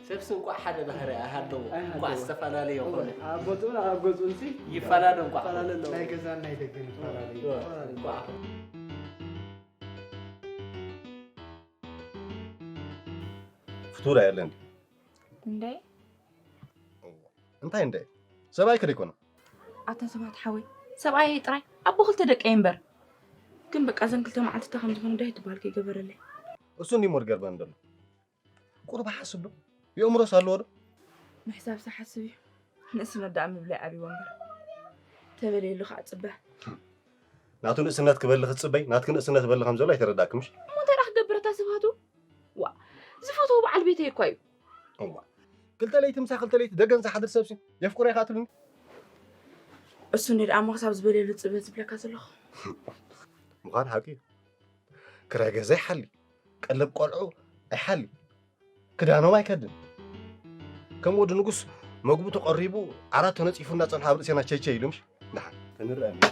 ሰብሲ እንቋዕ ሓደ ባህሪ ኣይሃለዎ። ኣይሃለዎ። እንቋዕ ዝተፈላለየ እዎ፣ ኮነ። ኣብ ቦትኡን ኣብ ገዝኡን ሲ ይፈላለ እንቋዕ። ይፈላለ ኣለዎ። ናይ ገዛን ናይ ደገን ይፈላለ እዩ። እዎ፣ እንቋዕ። ፍቱር ኣየለን። እንዴ? እንታይ እንዴ? ሰብኣይ ከደ ይኮነ? ኣታ ሰባት ሓወይ፣ ሰብኣይ ጥራይ ኣቦ ክልተ ደቀይ እምበር። ግን በቃ እዘን ክልተ መዓልቲ እታ ከም ዝኾነ ዳይ ትበሃል ከይገበረለይ። እሱ እንዲ ሞድ ገርበን ደሎ። ቁሩብ ሓስብ ዶ? የእምሮስ ኣለዎ ዶ? ምሕሳብሲ ሓስብ እዩ። ንእስነት ደኣ ምብላይ ኣብይዎ እምበር። ተበልየሉ ከዓ ጽበ። ናቱ ንእስነት ክበሊ ክትጽበይ፣ ናትኪ ንእስነት በሊ ከም ዘሎ ኣይተረዳእክምሽ? እሞ እንታይ ደኣ ክገብር እታ ስብሃቱ? ዋ፣ ዝፈትዎ በዓል ቤተይ እኳ እዩ። እዋ፣ ክልተ ለይቲ ምሳ ክልተ ለይቲ ደገን ዝሓድር ሰብሲ የፍቅሮ ኢኻ ትብልኒ? እሱ እንዲ ደኣ እሞ ክሳብ ዝበልየሉ ጽበ ዝብለካ ዘለኹ። ምዃን ሓቂ እዩ። ክራይ ገዛ ይሓሊ፣ ቀለብ ቆልዑ ኣይሓሊ፣ ክዳኖም ኣይከድን። ከም ወዲ ንጉስ መግቡ ተቐሪቡ፣ ዓራት ተነጺፉ እንዳጸንሐ ኣብ ርእሴና ቸይቸይ ኢሉ ምሽ? ደሓን፣ ተንርአ እንዲ።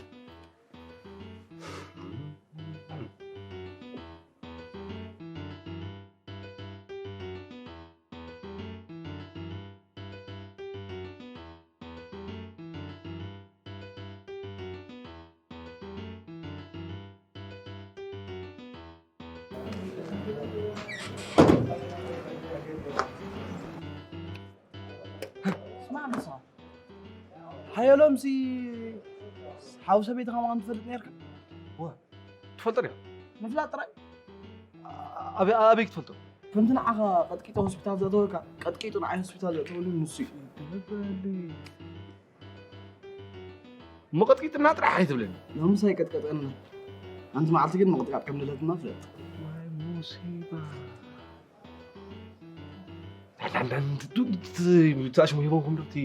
ስማዕ ንስኻ። ሓየሎምሲ ሓው ሰበይትኻ ምዃኑ ትፈልጥ ነርካ? እወ፣ ትፈልጦ ዲኻ? ምፍላጥ ጥራይ። ኣበይ፣ ኣበይ ክትፈልጦ? ከምቲ ንዓኻ ቀጥቂጡ ሆስፒታል ዘእተወካ፣ ቀጥቂጡ ንዓይ ሆስፒታል ዘእተወሉ ንሱ እዩ። በሊ። መቐጥቂጥና ጥራሕ ኣይትብለኒ። ሎምስ ኣይቀጥቀጠና። ሓንቲ መዓልቲ ግን ምቕጥቃጥ ከም ድለትና ፍለጥ። ዋይ ሙሲባ። ኣሽሙ ሂቦምኩም ዶ እቲ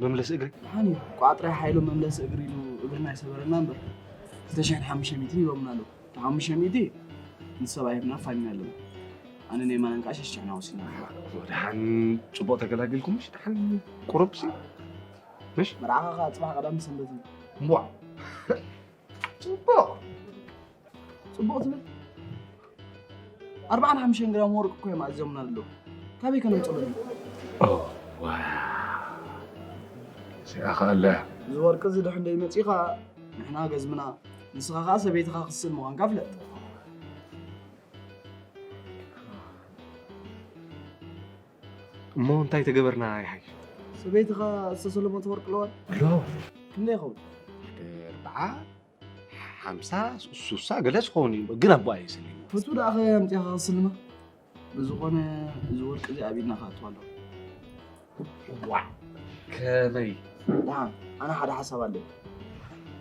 መምለሲ እግሪ? ደሓን እዩ። ቋጥሪ ሓይሉ መምለሲ እግሪ ኢሉ እግርና ይሰበረና እምበር፣ ክልተ ሽሕን ሓሙሽተ ሚእትን ሂቦምና ኣለዉ። እቲ ሓሙሽተ ሚእቲ ንሰብ ኣይብና ፋይና ኣለና። ኣነ ናይ ማናን ከዓ ሽሽሕና ወሲና። ደሓን ጽቡቕ ተገላጊልኩም፣ ምሽ ደሓን ቁሩብ ሲ፣ ምሽ? መርዓኻ ከዓ ጽባሕ ቀዳም ሰንበት እዩ። እምቧ። ጽቡቕ። ጽቡቕ ትብል? ኣርባዓን ሓሙሽተን ግራም ወርቂ እኮ እዮም ኣዚዞምና ኣለዉ። ካበይ ከነምጽኦም? ኦ፣ ዋው። እዚኣ ኸኣ ኣላ። እዚ ወርቂ እዚ ድሕር እንደይመጺኻ ንሕና ገዝምና፣ ንስኻ ኸኣ ሰበይትኻ ክትስእን ምዃንካ ፍለጥ። እሞ እንታይ ተገበርና ይሓይሽ? ሰበይትኻ ዝተሰለመት ወርቂ ኣለዋ? ኣለዋ። ክንደይ ይኸውን? ሓደ ኣርብዓ፣ ሓምሳ፣ ሱሳ ገለ ዝኸውን እዩ። ግን ኣቦኣ እዩ ሰሊሙ። ፍቱ ደኣ ኸ ኣምጺኻ ክትስልማ? ብዝኾነ እዚ ወርቂ እዚ ኣብ ኢድና ክኣቱ ኣለዎ። ዋዕ! ከመይ? ደሓን፣ ኣነ ሓደ ሓሳብ ኣለኒ።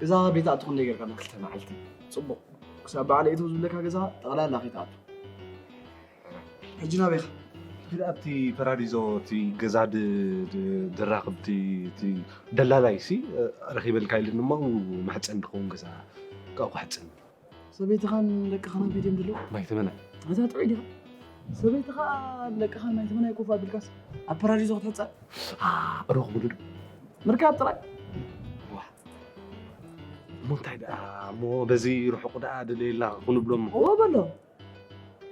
ገዛ ቤት ኣቱ ክንደይ ጌርካና? ክልተ መዓልቲ። ጽቡቕ። ክሳብ በዓል እቱ ዝብለካ ገዛ ጠቕላላ ከይትኣቱ። ሕጂ ናበይ ኢኻ? ሕጂ ኣብቲ ፓራዲዞ እቲ ገዛ ድ-፣ ድ-፣ ድራኽብ እቲ፣ እቲ ደላላይ ሲ ረኺበልካ ኢሉኒ እሞ መሕጸኒ ድኸውን ገዛ ካብኡ ክሕጽን። ሰበይትኻን ደቅኻን ኣበይ ድዮም ዘለዉ? ማይ ተመና። ኣታ ጥዑይ ዲኻ? ሰበይትኻን ደቅኻን ማይ ተመና ይኮፍ ኣቢልካስ ኣብ ፓራዲዞ ክትሕጸን? አ፣ ረኽብሉ ዶ? ምርካብ ጥራይ። ዋ። እሞ እንታይ ደኣ፣ እሞ በዚ ርሑቕ ደኣ ደለየልና ክንብሎ እሞ? እወ በሎ።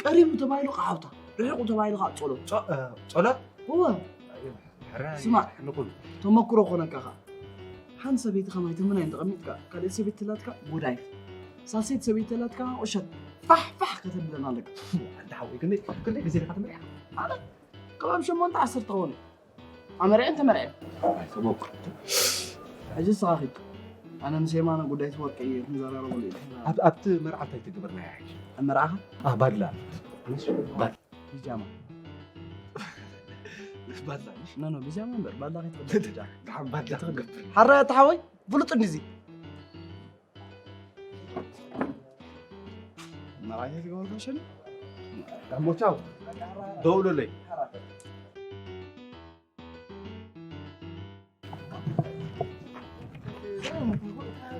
ቀሪቡ ተባሂሉ ከዓ ሃብታ፣ ርሑቕ ተባሂሉ ከዓ ጸሎት። ጸ-፣ እ፣ ጸሎት? እወ። ሕራይ ስማዕ፣ ንኹሉ። ተመክሮ ኮነካ ኸዓ። ሓንቲ ሰበይቲ ከማይ ትምናይ እንተቐሚጥካ፣ ካልእ ሰበይቲ ተላትካ ጎዳይ። ሳልሰይቲ ሰበይቲ ተላትካ ቁሸት ፋሕ ፋሕ ከተብለን ኣለካ። ኣንታ ሓወይ፣ ክንደይ፣ ክንደይ ግዜ ኢኻ ተመሪዕካ? ኣነ ከባቢ ሸሞንተ ዓሰርተ ኸውን። ኣመሪዐን ተመሪዐን። ኣይ፣ ተመክሮ። ሕጂ ንስኻ ኺድ። ኣነ ምስ የማነ ጉዳይ ትወርቂ እየ ክንዘራረበሉ እየ። ኣብ-፣ ኣብቲ መርዓ እንታይ ተገበርና እያ ሕጂ? ኣብ መርዓኻ? ኣ፣ ባድላ። ባድላ። ቢጃማ። ባድላ፣ እሺ። ኖ፣ ኖ፣ ቢጃማ እምበር፣ ባድላ ከይትኽደን። ደሓን ባድላ ክትገብር። ሓራይ ኣታ ሓወይ፣ ፍሉጥ እንዲዚ። መርዓኛ ዝገበርኩ መሸኒ? እሞ ቻው። ደውሉለይ።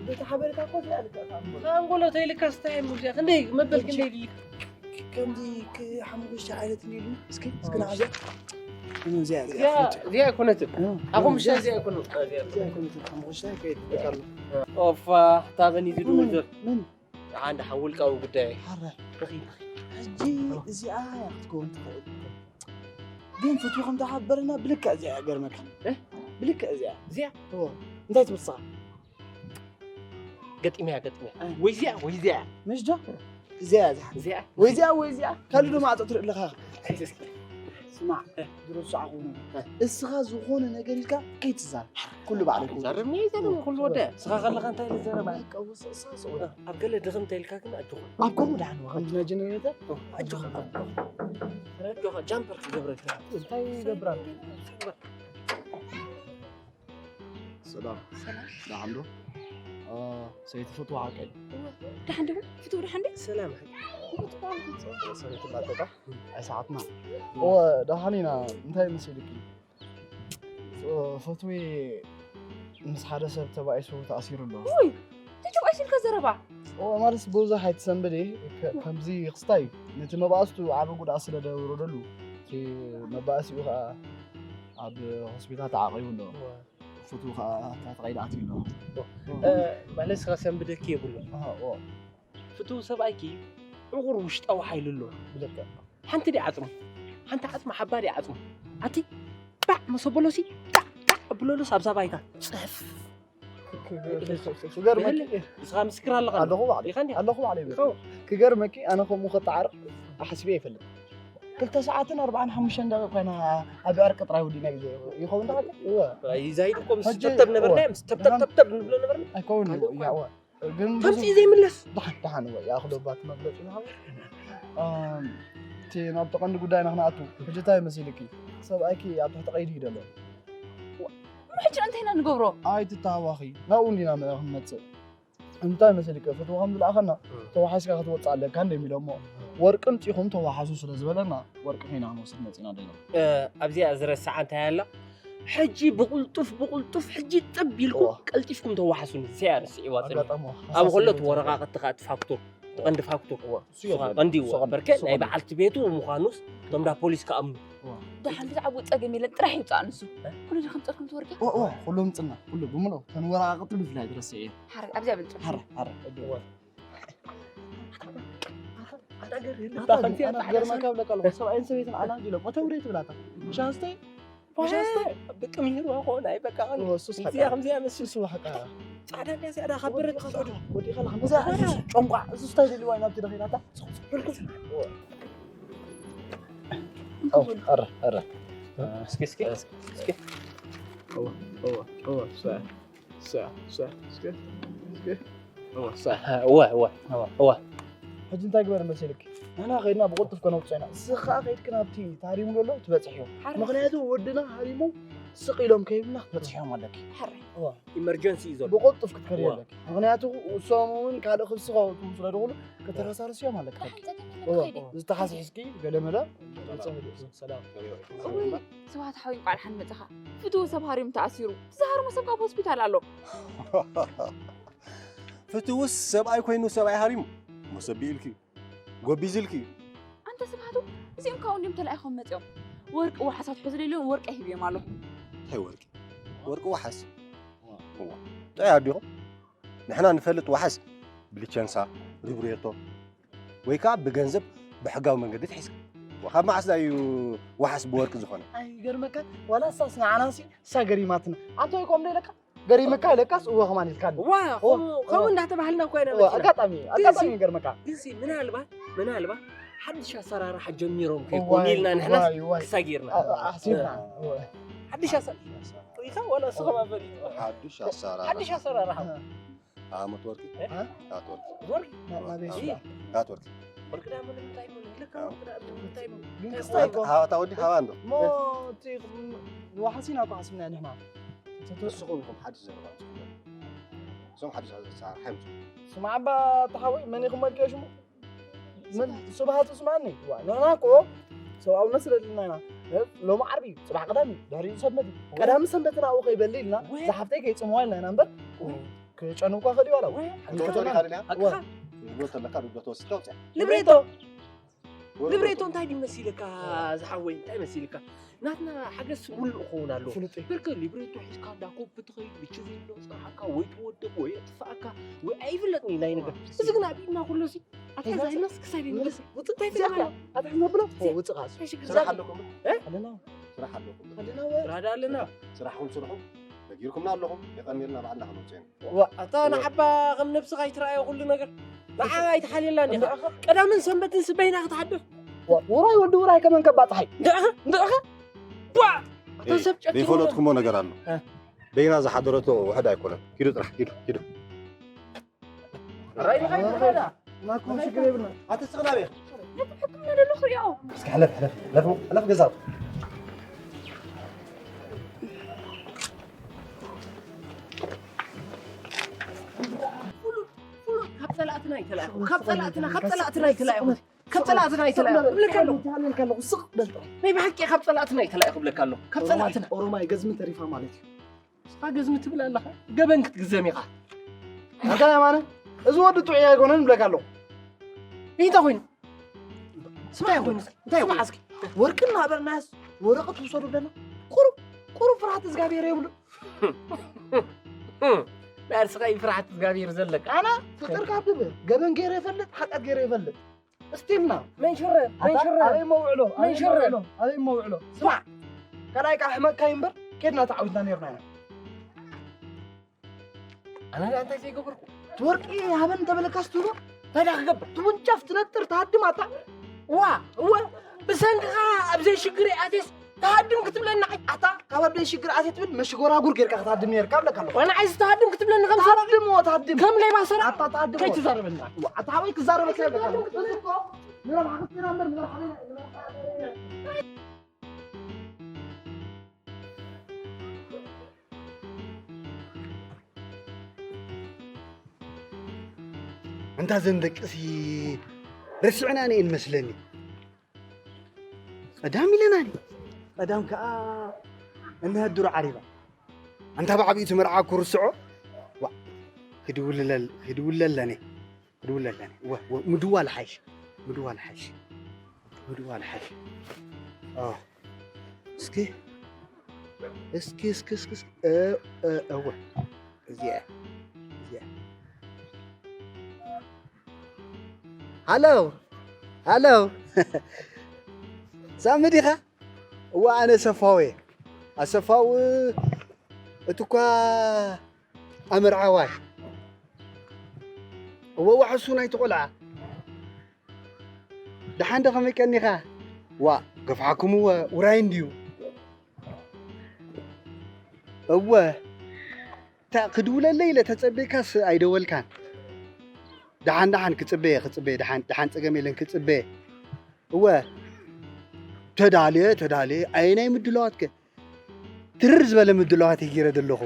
በቲ ሓበሬታ እኮ እዚኣ ልክዕታ እምበር። ኣንጎሎ ተይልካስ እንታይ እሞ እዚኣ? ክንደይ መበል ክንደይ ድልካ? ከምዚ ክ-፣ ሓሙሽተ ዓይነት እንዲሉ። እስኪ፣ እስኪ ንዓዚኣ። እዚኣ፣ እዚኣ እዚኣ ፍሉጥ። እዚኣ ኣይኮነትን። እ፣ ሓሙሽተ እዚኣ እዚኣ ኣይኮነትን። እዚኣ ኣይኮነትን። ሓሙሽተ ከይድ ኣሎ። ኦፋ፣ ታበን እዩ ዝድውል ዘሎ። መን? ሓንዳ ውልቃዊ ጉዳይ። ሓረ። ረኺብኺ። ሕጂ እዚኣ ክትከውን ትኽእል። ግን ፍትዊ ከም ተሓበረና ብልክዕ እዚኣ እያ ገርመካ። እ? ብልክዕ እዚኣ። እዚኣ? እዎ። እንታይ ትብል ንስኻ? ገጢመያ፣ ገጢመያ። እ። ወይ እዚኣ፣ ወይ እዚኣ። ምሽ ዶ? እዚኣ እያ ዝሓ-፣ እዚኣ? ወይ እዚኣ፣ ወይ እዚኣ። ካልእ ዶ ማዕጾ ትርኢ ኣለኻ? እስኪ። ስማዕ፣ እ። ዝረሳዕኹ ነገር። እ። እስኻ ዝኾነ ነገር ኢልካ ከይትዛረብ። ኩሉ ባዕለይ ክውድእ። ይዛረብ፣ ይዛረብ፣ ኩሉ ወደ። ንስኻ ከለኻ እንታይ ኢለ ዝዛረብ? በቃ፣ ውስእ፣ ውስእ፣ ውስእ። ኣብ ገለ ድኽም እንተ ኢልካ ግን ኣጆኹም። ኣብ ከምኡ ደሓን ወ-፣ ከምዚ ናይ ጀነሬተር? ኣጆኹም። ኣጆኻ፣ ጃምፐር ክገብረልካ። እንታይ ይገብራል? ሰላም። ሰላም። ደሓን ዶ? እ፣ ሰይቲ ፍትዋ ሓቀይ። እወ፣ ደሓን ዶ? ፍትው ደሓን ዶ? ሰላም። ሰይቲ እናጠጣ። ኣይ ሰዓትና። እወ፣ ደሓን ኢና። እንታይ መሲልኪ? እ፣ ፈትዌ ምስ ሓደ ሰብ ተባኢሱ ተኣሲሩ ኣሎ። ውይ፣ እንታይ ተባኢሱ ኢልካ ዘረባ? ኦ፣ ማለትስ ብዙሕ ኣይትሰንብዲ፣ ከ-፣ ከምዚ ክስታይ ነቲ መባእስቱ ዓቢ ጉድኣት ስለ ደውረደሉ፣ እቲ መባእሲኡ ኸኣ ኣብ ሆስፒታል ተዓቒቡ ኣሎ። እዋ። ፍትው ኸኣ እታ ተቐይዳ ኣትዩ ኣሎ። እ፣ ማለት ስኻ ሰንብደኪ የብሉን። ኣሃ፣ ኦ። ፍትው ሰብኣይኪ ዕቑር ውሽጣዊ ሓይሊ ኣለዎ። ብልክዕ። ሓንቲ ድያ ዓጽሙ? ሓንቲ ዓጽሙ ሓባ ድያ ዓጽሙ? ኣቲ ባዕ መሰበሎሲ ጣዕ ጣዕ ብለሉስ ኣብዛ ባይታ ጽፍ። ክገርመኪ። ንስኻ ምስክር ኣለኻ። ኣለኹ ባዕለይ። ኢኻ እንዲኻ። ኣለኹ ባዕለይ። ይኸውን። ክገርመኪ፣ ኣነ ከምኡ ከጠዓርቕ ሓሲበ ኣይፈልጥ። ክልተ ሰዓትን ኣርባዓን ሓሙሽተን ደቂቕ ኮይና ኣብ ዕርቂ ጥራይ ወዲእና ግዜ ይኸውን ዶ? እወ። ይዛይድ እኮ ምስ ሕጂ፣ ተብተብ ነበርና፣ እወ። ምስ ተብተብ፣ ደሓን ተብተብ ንብሎ ነበርና። ኣይከውን እዩ፣ ካልእ እኮ እያ፣ እወ። ግን ተምፂእ ብዙ ዘይምለስ። ደሓን፣ ደሓን፣ እወ፣ ይኣኽሎ ባት መግለፂ ዝሃቡ። ኣም፣ እቲ ናብቲ ቀንዲ ጉዳይና ክንኣቱ፣ ሕጂ እንታይ መሲልኪ? ሰብኣይኪ ኣብ ትሕቲ ቀይዲ እዩ ዘሎ። ዋ፣ ሕጂ እንታይ ኢና ንገብሮ? ኣይትተሃዋኺ፣ ናብኡ እንዲና መ- ክንመጽእ። እንታይ መሰልከ፣ ፍትወ ከም ዝለኣኸና፣ ተዋሓስካ ክትወጽእ ኣለካ እንደ የሚለሞ። ወርቂ ምጺኹም ተዋሓሱ ስለ ዝበለና፣ ወርቂ ኸይና ክንወስድ መጺና ደሎ። ኣብዚኣ ዝረስዓ እንታይ ኣላ? ሕጂ ብቕልጡፍ፣ ብቕልጡፍ፣ ሕጂ ጥብ ኢልኩም እዋ። ቀልጢፍኩም ተዋሓሱኒ። እዚኣ ርስዒዋ ጽኒሕ። ኣጋጣሚ ኣብ ሓሳስ ከሎ ስለ እቲ ዝኾነ። ወረቓቕቲ ከኣ እቲ ፋክቱር፣ እቲ ቀንዲ ፋክቱር። እዋ፣ እሱ እሱ ከኣ የለን። ቀንዲ እሱ እዋ። ቀንዲ፣ በርከ እሱ ናይ ቀንዲ። በዓልቲ ቤቱ ምዃኑስ፣ እቶም ዳ ፖሊስ ከኣምኑ። እዋ። ደሓን ብዛዕባኡ ጸገም የለን፣ ጥራሕ ይውጻእ ንሱ። እ? ኩሉ ዶ ከም ጸርኩም ትወርቂ? እዋ፣ እዋ፣ ኩሉ ምጽና፣ ኩሉ ብምልኦ። ተን ወረቓቕቲ ብፍላይ ትረስዕ እየ። ሓረ፣ ኣብዚኣ በል ጸርኩ። ሓረ፣ ሓረ። እዋ። ኣታ ገር-፣ ኣታ ገር-፣ ኣታ ገርመካ ብለካ ኣለኹ፣ ሰብኣይን ሰበይትን ኣና እንዲሎም፣ ወተውሬ ትብላታ። ሻስተ? ሻስተ? ብቅ ምሂር ዋኾ ናይ በቃ ኸን-፣ እዎ፣ እሱስ ሓቃ። ከምዚኣ፣ ከምዚኣ መስል። እሱ ሓቃ። ጻዕዳ እንዲያ እዚኣ ዳ ካብ ብረት ወዲኻ ትወዱ። ወዲኻ ለኻ። እዛ እሱ ጨንቋ፣ እሱ ስታይ ደልዋ ኢና ብትደኺላታ። እዎ። ኣረ፣ ኣረ። እስኪ፣ እስኪ፣ እስኪ። እዎ፣ እዎ፣ እዎ፣ እሱ። እሳ፣ እሳ፣ እስከ፣ እስከ። እወ፣ እሳ። እወ፣ እወ፣ እወ። እወ። ሕጂ እንታይ ግበር መሲልክ? ንሕና ኸይድና ብቕልጡፍ ከነውፅኦ ኢና። ንስኻ ኸይድክ ናብቲ ታሪሙ ዘሎ ትበፅሕ እዮም። ሓራይ። ምኽንያቱ ወድና ሃሪሙ ስቕ ኢሎም ከይብልና ክትበፅሕ እዮም ኣለኪ። ሓራይ። እወ። ኢመርጀንሲ እዩ ዘሎ። ብቕልጡፍ ክትከዲ እወ። ኣለኪ። ምኽንያቱ እሶም እውን ካልእ ክሲ ከውፅኡ ስለ ዝኾኑ ከተረሳርስ እዮም ኣለኪ። ሓራይ፣ ፀገም የለን፣ እወ። ንኸይድ። ዝተሓስሒስኪ ገለመለ። ሰላም። እውይ፣ ስብሃት ሓወይ፣ እንቋዕ ደሓን መጻኻ። ፍትው ሰብ ሃሪሙ ተኣሲሩ። ዝሃርሞ ሰብ ካብ ሆስፒታል ኣሎ። ፍትውስ ሰብኣይ ኮይኑ ሰብኣይ ሃሪሙ። ሞሰቢ ኢልኪ። ጎቢዝ ኢልኪ። ኣንታ ስብሃቱ፣ እዚኦም ካብኡ እንዲዮም ተላኢኾም መጺኦም። ወርቂ ዋሓሳት ሕዙለይ ኢሎም ወርቂ ሂብዮም ኣለኹ። እንታይ ወርቂ? ወርቂ ዋሓስ? እዋ። ጥዑይ ኣዲኹም? ንሕና ንፈልጥ ዋሓስ ብሊቸንሳ፣ ሪብሬቶ፣ ወይ ከዓ ብገንዘብ ብሕጋዊ መንገዲ ትሒዝካ። ካብ መዓስ እዩ ዋሓስ ብወርቂ ዝኾነ? ኣይገርመካ? ዋላ እሳስ ንዓናሲ እሳ ገሪማትና። ኣንተ ወይ ከምኡ ኢለካ? ገሪመካ ኢለካስ እወ ከማን ኢልካኒ። ዋ፣ እወ፣ ከምኡ፣ ከምኡ እወ። እንዳተባህልና እኮ ኢና እወ፣ መጺና። ኣጋጣሚ፣ ግን ኣጋጣሚ ሲ-፣ ይገርመካ። ግን ሲ፣ ምናልባት፣ ምናልባት ሓድሽ ኣሰራርሓ ጀሚሮም ከይኮኑ እዋይ፣ ኢልና ንሕናስ እዋይ፣ እዋይ። ክሳጊርና። ኣ-፣ ኣ-፣ ኣሕሲብና። እወ። ሓድሽ ኣሰ-፣ ሪኢኻ ዋላ እሱ ከማን ፈሊጡ። ሓድሽ ኣሰራርሓ። ሓድሽ ኣሰራርሓ። እ። ዓመት ወርቂ? እ? ዓመት ወርቂ። ወርቂ? ና-፣ ናበይ ዓመት ስጋ? ወርቂ። ዓመት ወርቂ። ወርቂ ዳሞ ንምንታይ ነው? ለካ ወርቂ ዳሞ ንምንታይ ነው? ግን እንታይ ክስታይ ወርቂ? እኮ። ሃዋ ታወዲ ሃዋ እንዶ። ሞ፣ እቲ፣ ንዋሓሲና እኮ ሓስብና ንሕና። ንስኹም ኢኹም ሓድሽ ዘረባ ኣምፅኡ። እዞም ሓድሽ ኣሰራርሓ ይምፅኡ። ስማዕ እባ፣ ተሓወይ፣ መን ኢኹም መልክዮ ሽሙ? ምን ስብሃቱ ስማኒ? ዋ፣ ንሕና እኮ ሰብኣውነት ስለ ዘለና ኢና። ሎሚ ዓርቢ፣ ጽባሕ ቀዳሚ፣ ድሕሪኡ ሰንበት። ቀዳሚ ሰንበትና ኣብኡ ከይበሊ ኢልና፣ ወይ። ዝሓፍተይ ከይጽምዋ ኢልና ኢና እምበር፣ ወይ። ክጨንውኳ ከድዩ ኣላ። ወይ። ሓንቲ ከተማ። ኣካ። ዋ። ሪብሬቶ ኣለካ፣ ሪብሬቶ ወሲድካ ውፅእ። ሊብሬቶ። ወይ። ሊብሬቶ እንታይ ድዩ መሲልካ፣ ዝሓወይ? እንታይ መሲልካ? ናትና ሓገዝ ውልእ ክኸውን ኣለዎ። ፍሉጥ እዩ። ብርክ ሊብሬቶ ሒዝካ እንዳ ኮፕ ትኸይድ፣ ብች ዘይሎ፣ ጽንሓካ ወይ ትወድቕ ወይ የጥፍኣካ ወይ ኣይፍለጥን እዩ ናይ ነገር። እዚ ግን ኣብ ኢድና ኩሎ ሲ፣ ኣታ እዛ ዛይናስ ክሳይ ይምለስ። ውጽእ እንታይ እዚኣ ፍለጥ? ኣታ መብሎ? ኦ፣ ውጽእ ቃሱ። እንታይ ሽግር ስራሕ ዘለካ? ኣለኩም? እ? ኣለና። ስራሕ ኣለኩም? ኣለና ወይ? ስራሕ ዳ ኣለና። ስራሕኩም ስርሑ። ነጊርኩምና ኣለኹም። የቐኒልና ባዕልና ክንወጽእ ኢና። ዋ፣ ኣታ ንዓባ ከም ነብስኻ ይትረኣዮ ኩሉ ነገር። ንዓ ኣይትሓልየላ እንዲኻ። እንድዕኸ? ቀዳምን ሰንበትን ስበይና ክትሓድር። ዋ፣ ውራይ ወዲ ውራይ ከመን ከባጽሓይ። እንድዕኸ? እንድዕኸ? ባ! ኣታ ኤይ፣ ሰብ ጨኪኑ ዘይፈለጥኩሞ ነገር ኣሎ። እ። በይና ዝሓደረቶ ውሕድ ኣይኮነን። ኪዱ ጥራሕ፣ ኪዱ፣ ኪዱ። ራይ፣ ራይ፣ ራይ፣ ራይ። ናኩም ሽግር የብልና። ኣትስቕ ናበይ? ነቲ ሕክምና ደሎ ክሪኦ። እስኪ ሕለፍ፣ ሕለፍ፣ ሕለፍ፣ ሕለፍ ገዛቱ። ፍሉጥ፣ ፍሉጥ፣ ካብ ጸላእትና ይተላእኹ። ካብ ጸላእትና፣ ካብ ጸላእትና ይተላእኹ። ካብ ጸላእትና ይተላእኹ። ክብለካ ኣለኹ። ስቕ በል ጥራይ። ናይ ብሓቂ ካብ ጸላእትና ይተላእኹ ክብለካ ኣለኹ። ካብ ጸላእትና። ኦሮማይ ገዝሚ ተሪፋ ማለት እዩ። ንስኻ ገዝሚ ትብል ኣለኻ፣ ገበን ክትግዘም ኢኻ። ኣንታ የማነ፣ እዚ ወዲ ጥዑይ ኣይኮነን እብለካ ኣለኹ። እንታይ ኮይኑ? ስማዕ፣ እንታይ ኮይኑ? እንታይ ኮይኑ? ስማዕ እስኪ፣ ወርቂ እናበልናስ ወረቐት ውሰዱ ብለና? ቁሩብ፣ ቁሩብ ፍርሃት እግዚኣብሔር የብሉ። ናይ ንስኻ እዩ ፍርሃት እግዚኣብሔር ዘለካ። ኣነ ፍቅር ካብ ድብር፣ ገበን ገይረ ይፈልጥ፣ ሓጢኣት ገይረ ይፈልጥ። እስቲልና። መንሽረ፣ ኣታ መንሽረ። ኣበይ መውዕሎ? ኣበይ መንሽረ። መውዕሎ? ኣበይ መውዕሎ? ስማዕ፣ ካልኣይ ከዓ ሕመቅካ እዩ እምበር፣ ኬድና ተዓዊትና ነይርና ኢና። ኣነ ደኣ እንታይ ዘይገበርኩ? እቲ ወርቂ ሃበን እንተበለካስ ትህቦ? እንታይ ደኣ ክገብር? ትውንጨፍ፣ ትነጥር፣ ትሃድም ኣታ። እዋ፣ እወ፣ ብሰንክኻ ኣብ ዘይሽግር ኣትየስ ትሃድም ክትብለኒ ንዓይ? ኣታ፣ ካብ ኣብ ዘይሽግር ኣትየ ትብል መሽጎራጉር ጌርካ ክትሃድም ነይርካ እብለካ ኣለኹ። ዋና ዓይዚ ትሃድም ክትብለኒ ከም ሰራቒ? ትሃድም፣ እዎ፣ ትሃድም። ከም ሌባ ሰራቒ? ኣታ፣ ትሃድም፣ እዎ። ከይትዛረበኒ። እዋ፣ ኣታ፣ ሓወይ ክዛረበካ እብለካ ኣለኹ። ንረብሓ ክትጥራ እምበር፣ ንረብሓ ዘይና-፣ ንረብሓ ዘይና-፣ እንታ ዘን ደቅሲ ረሲዕና ነን መስለኒ። ቀዳም ኢለናኒ። ቀዳም ከኣ እንሀድሩ ዓሪባ። ኣንታ ብዓቢኡ እቲ መርዓ ክርስዖ? ዋ፣ ክድውልለል-፣ ክድውለለኒ። ክድውለለኒ። ወ-፣ ወ-፣ ምድዋል ሓይሽ። ምድዋል ሓይሽ። ምድዋል ሓይሽ። ኦ። እስኪ፣ እስኪ፣ እስኪ፣ እስኪ፣ እስኪ። እ፣ እ፣ እወ። እዚኣ፣ እዚኣ። ሃሎ፣ ሃሎ። ሳሚ ዲኻ? እወ፣ ኣነ ሰፋው እየ። ኣሰፋው እቲ እኳ ኣመርዓዋይ። እወ፣ ዋሕሱ ናይቲ ቆልዓ። ደሓን ዶ ከመይ ቀኒኻ? ዋ፣ ገፍሓኩም እወ፣ ውራይ እንድዩ። እወ፣ ታ-፣ ክድውለለይ ኢለ ተጸበይካስ ኣይደወልካን። ደሓን፣ ደሓን ክጽበየ፣ ክጽበየ፣ ደሓን፣ ደሓን ጸገም የለን ክጽበየ። እወ፣ ተዳልየ፣ ተዳልየ፣ ኣየናይ ምድላዋትከ? ትርር ዝበለ ምድላዋት እየ ገይረ ዘለኹ።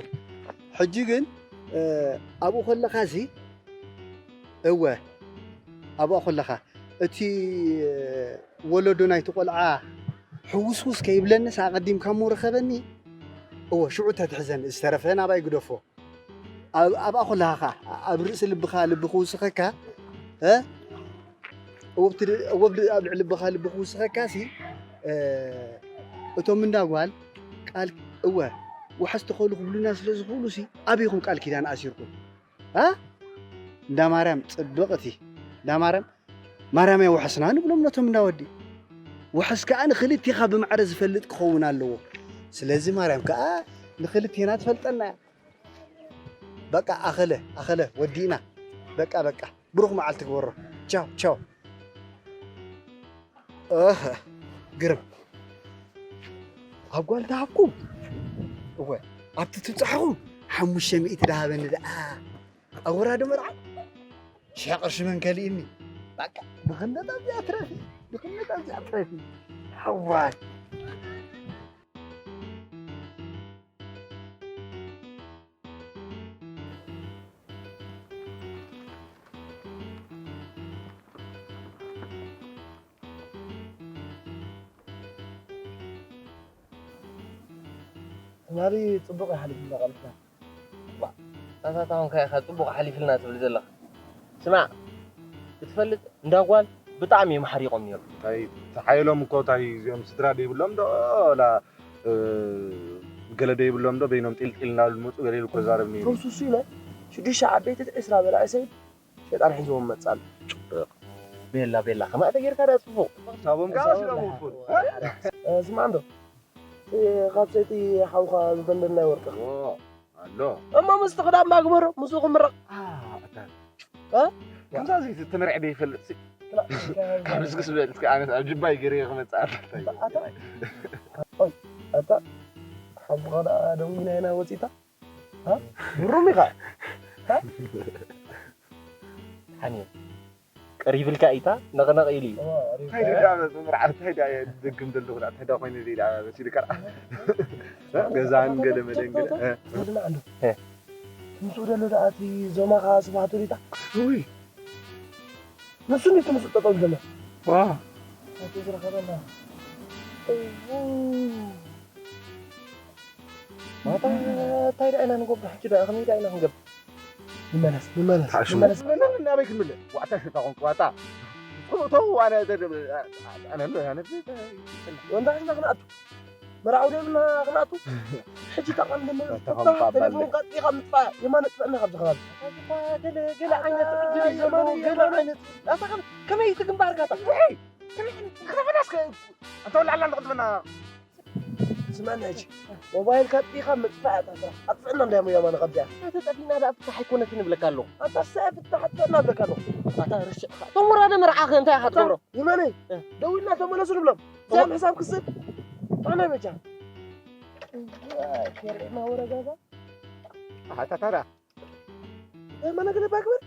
ሕጂ ግን፣ እ፣ ኣብኡ ከለኻሲ፣ እወ፣ ኣብኡ ከለኻ፣ እቲ፣ እ፣ ወለዶ ናይቲ ቆልዓ ሕውስውስ ከይብለንስ ኣቐዲምካ እሞ ርኸበኒ። እወ፣ ሽዑ ተትሕዘኒ፣ ዝተረፈ ናባይ ግደፎ። ኣብ-፣ ኣብኣ ከለኻ ኸኣ፣ ኣብ ርእሲ ልብኻ ልቢ ክውስኸካ፣ እ? እወ፣ ብቲ-፣ እወ፣ ብድ-፣ ኣብ ልዕሊ ልብኻ ልቢ ክውስኸካሲ፣ እ፣ እቶም እንዳ ጓል ቃል፣ እወ፣ ዋሕስ ትኸሉ ክብሉና ስለ ዝኽእሉሲ፣ ኣበይኩም ቃል ኪዳን ኣሲርኩም? እ? እንዳ ማርያም ጽብቕቲ፣ እንዳ ማርያም፣ ማርያም እያ ዋሕስና ንብሎም ነቶም እንዳ ወዲ። ዋሕስ ከኣ ንኽልቴኻ ብማዕረ ዝፈልጥ ክኸውን ኣለዎ። ስለዚ ማርያም ከኣ ንኽልቴና ትፈልጠና እያ። በቃ ኣኸለ፣ ኣኸለ፣ ወዲእና። በቃ፣ በቃ። ብሩኽ መዓልቲ ግበሮ። ቻው፣ ቻው። እህ፣ ግርም። ኣብ ጓል ተሃብኩም? እወ፣ ኣብቲ ትብጻሕኹም ሓሙሽተ ሚእቲ ደሃበኒ ደኣ። ኣብ ወራዲ መርዓ ሽሕ ቅርሺ መን ከሊእኒ? በቃ፣ ድኽነት ኣብዚኣ ትረፊ፣ ድኽነት ኣብዚኣ ትረፊ። ሓዋይ። ትማሊ ጽቡቕ ይሓልፍ ኢልና ቃልስና። ዋ፣ ኣታ ታውን ከ ኢኻ ጽቡቕ ሓሊፍልና ትብል ዘለኻ? ስማዕ፣ ክትፈልጥ እንዳ ጓል ብጣዕሚ እዮም ሓሪቖም ነይሩ። እንታይ ተሓየሎም እኮ፣ እንታይ እዚኦም ስድራ ደይብሎም ዶ፣ ወላ፣ እ፣ ገለ ደይብሎም ዶ፣ በይኖም ጢልጢል እናበሉ መጹ፣ ገለ ኢሉ እኮ ዛረብ ነይሩ። ተውስሱ ኢለ፣ ሽዱሽተ ዓበይቲ ዕስራ በላዒ ሰይድ ሸጣን ሒዝዎም መጻሉ። ቤላ፣ ቤላ፣ ከማእተ ጌርካ ዳ ጽቡቕ። ሳቦም ከኣ ወሲዶም እኮ። እ፣ ስማዕ እንዶ፣ እቲ ካብ ሰይቲ ሓውኻ ዝደንደናይ ወርቅኻ። ኦ፣ ኣሎ። እሞ ምስቲ ክዳን ባግበሮ፣ ምስኡ ክምረቕ። አ፣ ኣታ። እ? ከምዛ እዚ ተመርዒ ዶ ይፈልጥ ሲ? ትላ-፣ ካብ ምስክስ በል እስከ ኣነስ ኣብ ጅባይ ገይረ ክመጽእ ኣለካ። ኣታ፣ ኣታ፣ ሓሙኻ ደኣ ደዊና ኢና ወጺእታ። እ? ብሩም ኢኻ። እ? ሓኒ። ቀሪብልካ ኢታ ነቕነቕ ኢሉ እዩ። እንታይ ድዳ መርዓ፣ እንታይ ድዳ የድግም ዘለኹ፣ እንታይ ድዳ ኮይኑ ኢላ መሲልካ። ገዛን ገለ መለን ገለ። እ። ዝስማዕ ኣሎ። እ። ምስኡ ዘሎ ደኣ እቲ ዞማኻ ስብሃቱ ዲታ? ውይ። ንሱ እንዴት ምስኡ ጠጠው ዝደለ? ዋ። እቲ ዝረኸበና። እው። ዋታ፣ እንታይ ደኣ ኢና ንገብሮ? ሕጂ ደኣ ከመይ ደኣ ኢና ክንገብር? ንመለስ፣ ንመለስ፣ ተሓሽሙ። ንመለስ። ናበይ ክንምለስ? ዋታ ሽታ ኾንክ፣ ዋታ። ተው፣ ተው፣ ኣነ፣ ኣነ፣ ኣነ፣ ኣነ፣ ወንዳ ሒዝና ክንኣቱ። መርዓዊ ደብና ክንኣቱ። ሕጂ እታ ቃል ንመለስ። እታ ኸም እታ ባባ ቴሌፎን ኣለይ። ቀጥቂኻ ምጥፋእ። የማነ ጥፍእና ካብዚ ከባቢ። ኣታ፣ ገለ፣ ገለ ዓይነት ዕድል እዩ ዘለዎ፣ የማነ፣ ገለ የማነ። ዓይነት። ኣታ፣ ከመይ፣ ከመይ እቲ ግንባርካ ኣታ? ውይ! ከመይ ዓይነት፣ ከመይ ዓይነት፣ ኣንታ ወላዕላ ንቕድመና። ስማዕኒ ሕጂ፣ ሞባይል ካጥፊእኻ ምጥፋእ እያ እታ ስራሕ። ኣጥፍእና እንዳሞ የማነ ከቢኣ። ኣታ ጠፊእና ደኣ ፍታሕ ኣይኮነትን እብለካ ኣለኹ። ኣታ ሰ ፍታሕ ኣጥፍእና እብለካ ኣለኹ። ኣታ ርስዕኻ። እቶም ወራደ መርዓኸ እንታይ ኢኻ ትገብሮ? ይመነይ፣ እ። ደዊልና ተመለሱ ንብሎም። እዚኣም ሕሳብ ክስብ። ኣነ በጃ። እዛ ከርእየና ወረጋጋ። ኣታ ታራ። ማና ገለ ባግበር።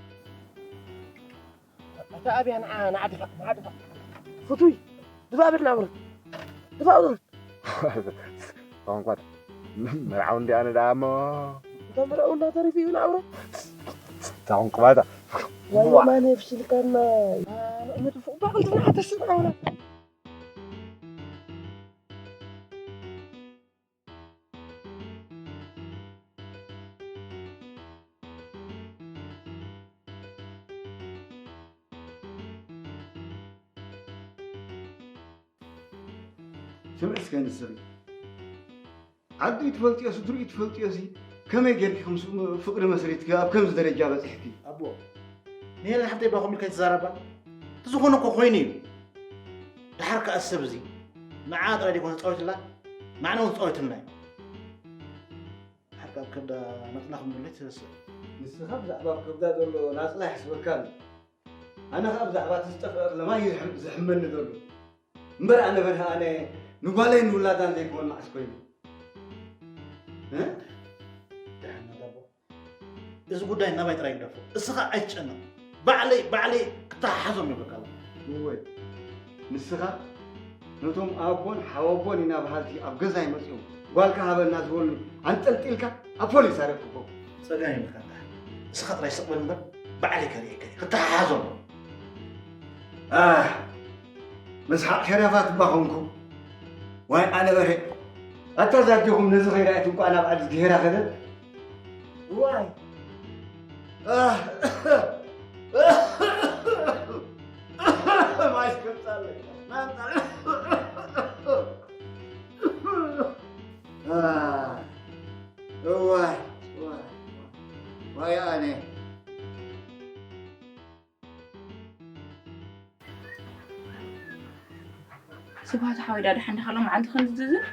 ኣታ ኣብያ ንዓ፣ ንዓ ድፋዕ፣ ንዓ ድፋዕ። ፍቱይ፣ ድፋዕ በል ንዓ ብረት። ድፋዕ ብረት። ታውን ኳታ። መርዓው እንዲ ኣነ ደኣ እሞ። እታ መርዓው እና ተሪፉ እዩ ንዓ ብረት። ታውን ኳታ። ዋይ ዋ። ማን የፍሽልካና? ኣነ እምነት ፍቕባ እንትና ተስምዓውና። ስምዒ እስከ ንስኺ ዓዱ ይትፈልጥዮ ስድሩ ይትፈልጥዮ ሲ ከመይ ጌርኪ ከም ስሙ ፍቕሪ መስሪትኪ ኣብ ከምዚ ደረጃ በፂሕኪ? ኣቦ ንሄለን ሓፍተይ ባኹም ኢልካ ይትዛረባ? እቲ ዝኾነ እኮ ኮይኑ እዩ። ድሓር ከኣ ሰብ እዚ ንዓ ጥራይ ደይኮነ ዝፃወትላ ንዓና እውን ዝፃወትልና እዩ። ድሓር ከኣ ከብዳ ናፅላ ከም ዘሎ ይትረስዕ። ንስኻ ብዛዕባ ኣብ ከብዳ ዘሎ ናፅላ ይሕስበካ ኣሎ። ኣነ ኸኣ ብዛዕባ እቲ ዝጠፍአ ለማይ እዩ ዝሕም- ዝሕመኒ ዘሎ። እምበር ኣነ በርሀ ኣነ ንጓለይ ንውላዳን ዘይኮን መዓስ ኮይኑ እ? ድሓር ናት ኣቦ እዚ ጉዳይ ናባይ ጥራይ ግደፎ። እስኻ ኣይትጨነቕ። ባዕለይ ባዕለይ ክተሓሓዞም ይብለካ ኣለኹ። እወ ንስኻ ነቶም ኣቦን ሓወቦን ኢና በሃልቲ ኣብ ገዛይ መፂኦም ጓልካ ሃበና ዝበሉኒ ኣንጠልጢልካ ኣብ ፖሊስ ኣረክቦም። ፀገም የብልካን ድሓር እስኻ ጥራይ ስቕ በል እምበር ባዕለይ ከርእየካ እየ። ክተሓሓዞም። ኣህ፣ መስሓቕ ሸረፋት እባ ኾንኩ። ዋይ ኣነ በርሄ፣ ኣታ እዛ ኣዴኹም ነዚ ከይረኣየት እንቋ ናብ ዓዲ ድሄራ ከደት። ዋይ ኣህ፣ ማይ እስከምጻለይ፣ ማይ ኣምጻለይ። ኣህ፣ እዋይ፣ ዋይ፣ ዋይ ኣነ። ስብሃት ሓወይ ዳዳ ሓንዳ ከሎ መዓልቲ ክንዝዝን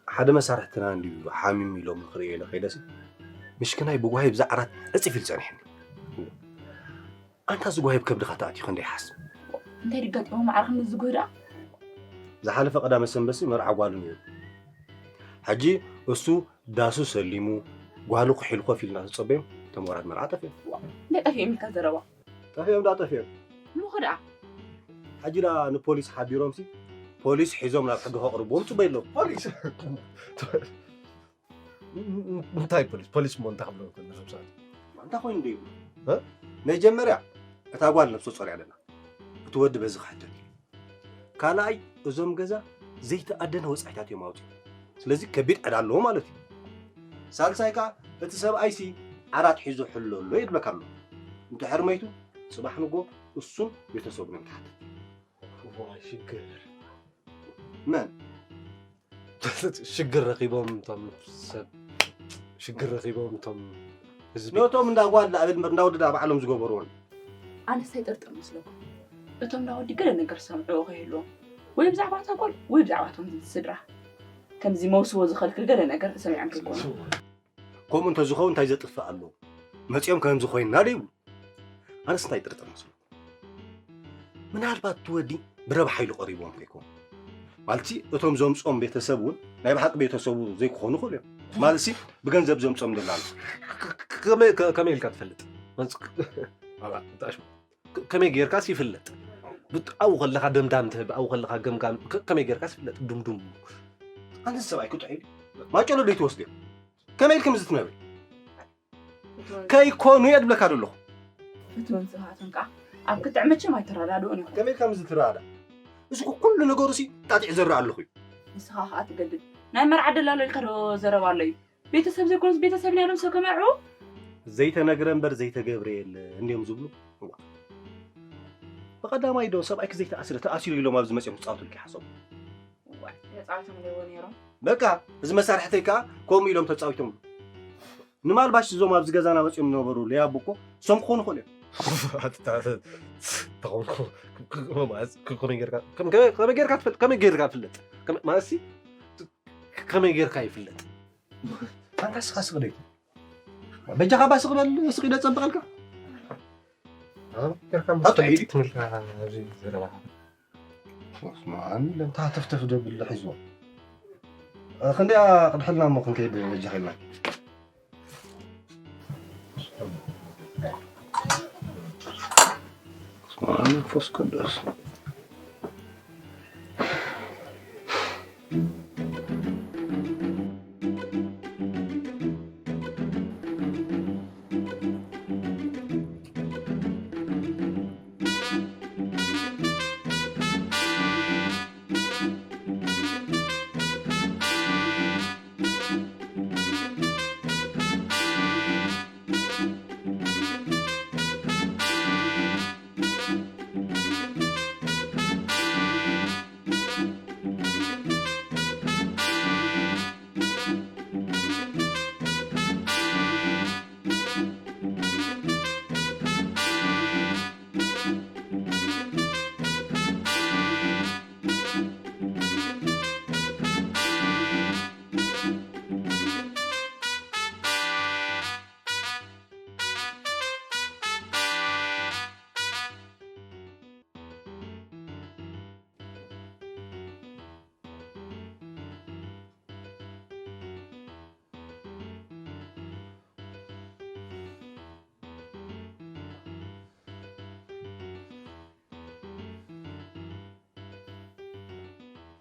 ሓደ መሳርሕትና እንድዩ ሓሚሙ ኢሎም ንክርእዮ ኢለ ከይደሲ ምሽክናይ ብጓሂ ብዛ ዓራት ዕፅፍ ኢሉ ፀኒሕኒ። ኣንታ እዚ ጓሂ ብከብድኻ ተኣትዩ ክንደይ ሓስ እንታይ ድጋጢሞ ማዕረ ክንዲ ዝጉህ ደኣ ዝሓለፈ ቀዳመ ሰንበሲ መርዓ ጓሉ ነይሩ። ሕጂ እሱ ዳሱ ሰሊሙ ጓሉ ክሒሉ ኮፍ ኢልና ዝፀበዮም እቶም ወራድ መርዓ ጠፊኦም። እንታይ ጠፊኦም ኢልካ ዘረባ ጠፊኦም ዳ ጠፊኦም ምኹ ደኣ ሕጂ ደኣ ንፖሊስ ሓቢሮምሲ ፖሊስ ሒዞም ናብ ሕጊ ከቕርብዎም ፅበይ ኣለዉ ፖሊስ እንታይ ፖሊስ ፖሊስ እሞ እንታይ ክብሎ ይኽእል ነዞም ሰባት እንታይ ኮይኑ ዶ ይብሉ መጀመርያ እታ ጓል ነብሰ ጾር ኣለና እቲ ወዲ በዚ ክሕተት እዩ ካልኣይ እዞም ገዛ ዘይተኣደነ ወፃኢታት እዮም ኣውፅኡ ስለዚ ከቢድ ዕዳ ኣለዎ ማለት እዩ ሳልሳይ ከዓ እቲ ሰብኣይሲ ዓራት ሒዙ ሕሎ ኣሎ የድለካ ኣሎ እንድሕር መይቱ ፅባሕ ንጎ እሱን ቤተሰቡን እዮም ተሓተት ሽግር መን ሽግር ረኺቦም እቶም ሰብ ሽግር ረኺቦም እቶም ህዝቢ ነቶም እንዳ ጓል ንኣብነት እንዳ ወዲ ዳ ባዕሎም ዝገበርዎን ኣነስ ኣይጠርጥር መስለኩም እቶም እንዳ ወዲ ገለ ነገር ዝሰምዕዎ ከይህልዎም ወይ ብዛዕባ እታ ጓል ወይ ብዛዕባ እቶም ስድራ ከምዚ መውስቦ ዝኸልክል ገለ ነገር ተሰሚዖም ከይኮኑ ከምኡ እንተዝኸውን እንታይ ዘጥፍእ ኣለዎ መፂኦም ከምዚ ኮይንና ዶ ይብሉ ኣነስ እንታይ ጥርጥር መስለኩም ምናልባት እቲ ወዲ ብረብሓ ኢሉ ቀሪቦም ከይኮኑ ማለትሲ እቶም ዘምፅኦም ቤተሰብ እውን ናይ ብሓቂ ቤተሰቡ ዘይክኾኑ ይኽእሉ እዮም ማለትሲ ብገንዘብ ዘምፅኦም ደላሉ ከመይ ከ- ከመይ ኢልካ ትፈልጥ ኣሽሙ ከመይ ጌርካስ ይፍለጥ ብት- ኣብኡ ከለካ ደምዳም ትህብ ኣብኡ ከለካ ገምጋም ከ- ከመይ ጌርካስ ይፍለጥ ዱምዱም ኣንተ ሰብኣይ ክጥዑ ማጨሎ ዶ ይትወስድ እዮም ከመይ ኢልኩም እዚ ትነብል ከይኮኑ እየ ድብለካ ዘለኹ። ፍትውን ስብሃትን ከዓ ኣብ ክትዕ መቸም ኣይተረዳድኡን ኢኹም። ከመይ ከምዚ ትረዳዳ? እዚ ኩሉ ነገሩ ሲ ጣጢዕ ዘርእ ኣለኹ እዩ። ንስኻ ከዓ ትገድድ። ናይ መርዓ ደላሎ ኢልካ ዶ ዘረባ ኣሎ እዩ? ቤተሰብ ዘይኮኑስ ቤተሰብ ናይ ሎም ሰብ ከመርዕዉ? ዘይተነግረ እምበር ዘይተገብረ የለ እንዲዮም ዝብሉ። እዋ። ብቐዳማይ ዶ ሰብኣይክ ዘይተኣስረ ተኣሲሩ ኢሎም ኣብዚ መፅኦም ክፃወቱልኪ ሓሰቡ። እዋ፣ ተፃዊቶም ኣለዎ ነይሮም። በቃ እዚ መሳርሕተይ ከዓ ከምኡ ኢሎም ተፃዊቶም። ንማልባሽ እዞም ኣብዚ ገዛና መፅኦም ዝነበሩ ለያቡ እኮ እሶም ክኾኑ ይኽእሉ እዮም። ተኾንኩ ከመይ ጌርካ ከመይ ጌርካ ትፈልጥ ከመይ ጌርካ ትፍለጥ ማለትሲ ከመይ ጌርካ ይፍለጥ ኣንታ ስኻ ስቕ ዶ በጃኻ ባ ስቕ በል ስቕ ኢለ ጸብቐልካ ጌርካ ትምልካ ኣብዚ ዘረባ ስማዓኒ ለምታ ተፍተፍ ደብል ሒዝዎ ክንደያ ቅድሕልና እሞ ክንከይድ በጃኺልና ስማዓኒ መንፈስ ቅዱስ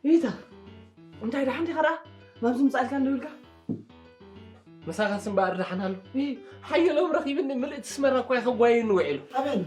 ኢታ እንታይ ደሓን ዲኻ ደኣ? ማምዚ ምጻልካ እንዶ ኢልካ? ምሳኻስ እምበኣር ደሓን ኣሎ። እ፣ ሓየሎም ረኺብኒ ምልእቲ ኣስመራ እኳ ከጓየኒ ውዒሉ። ኣበይ?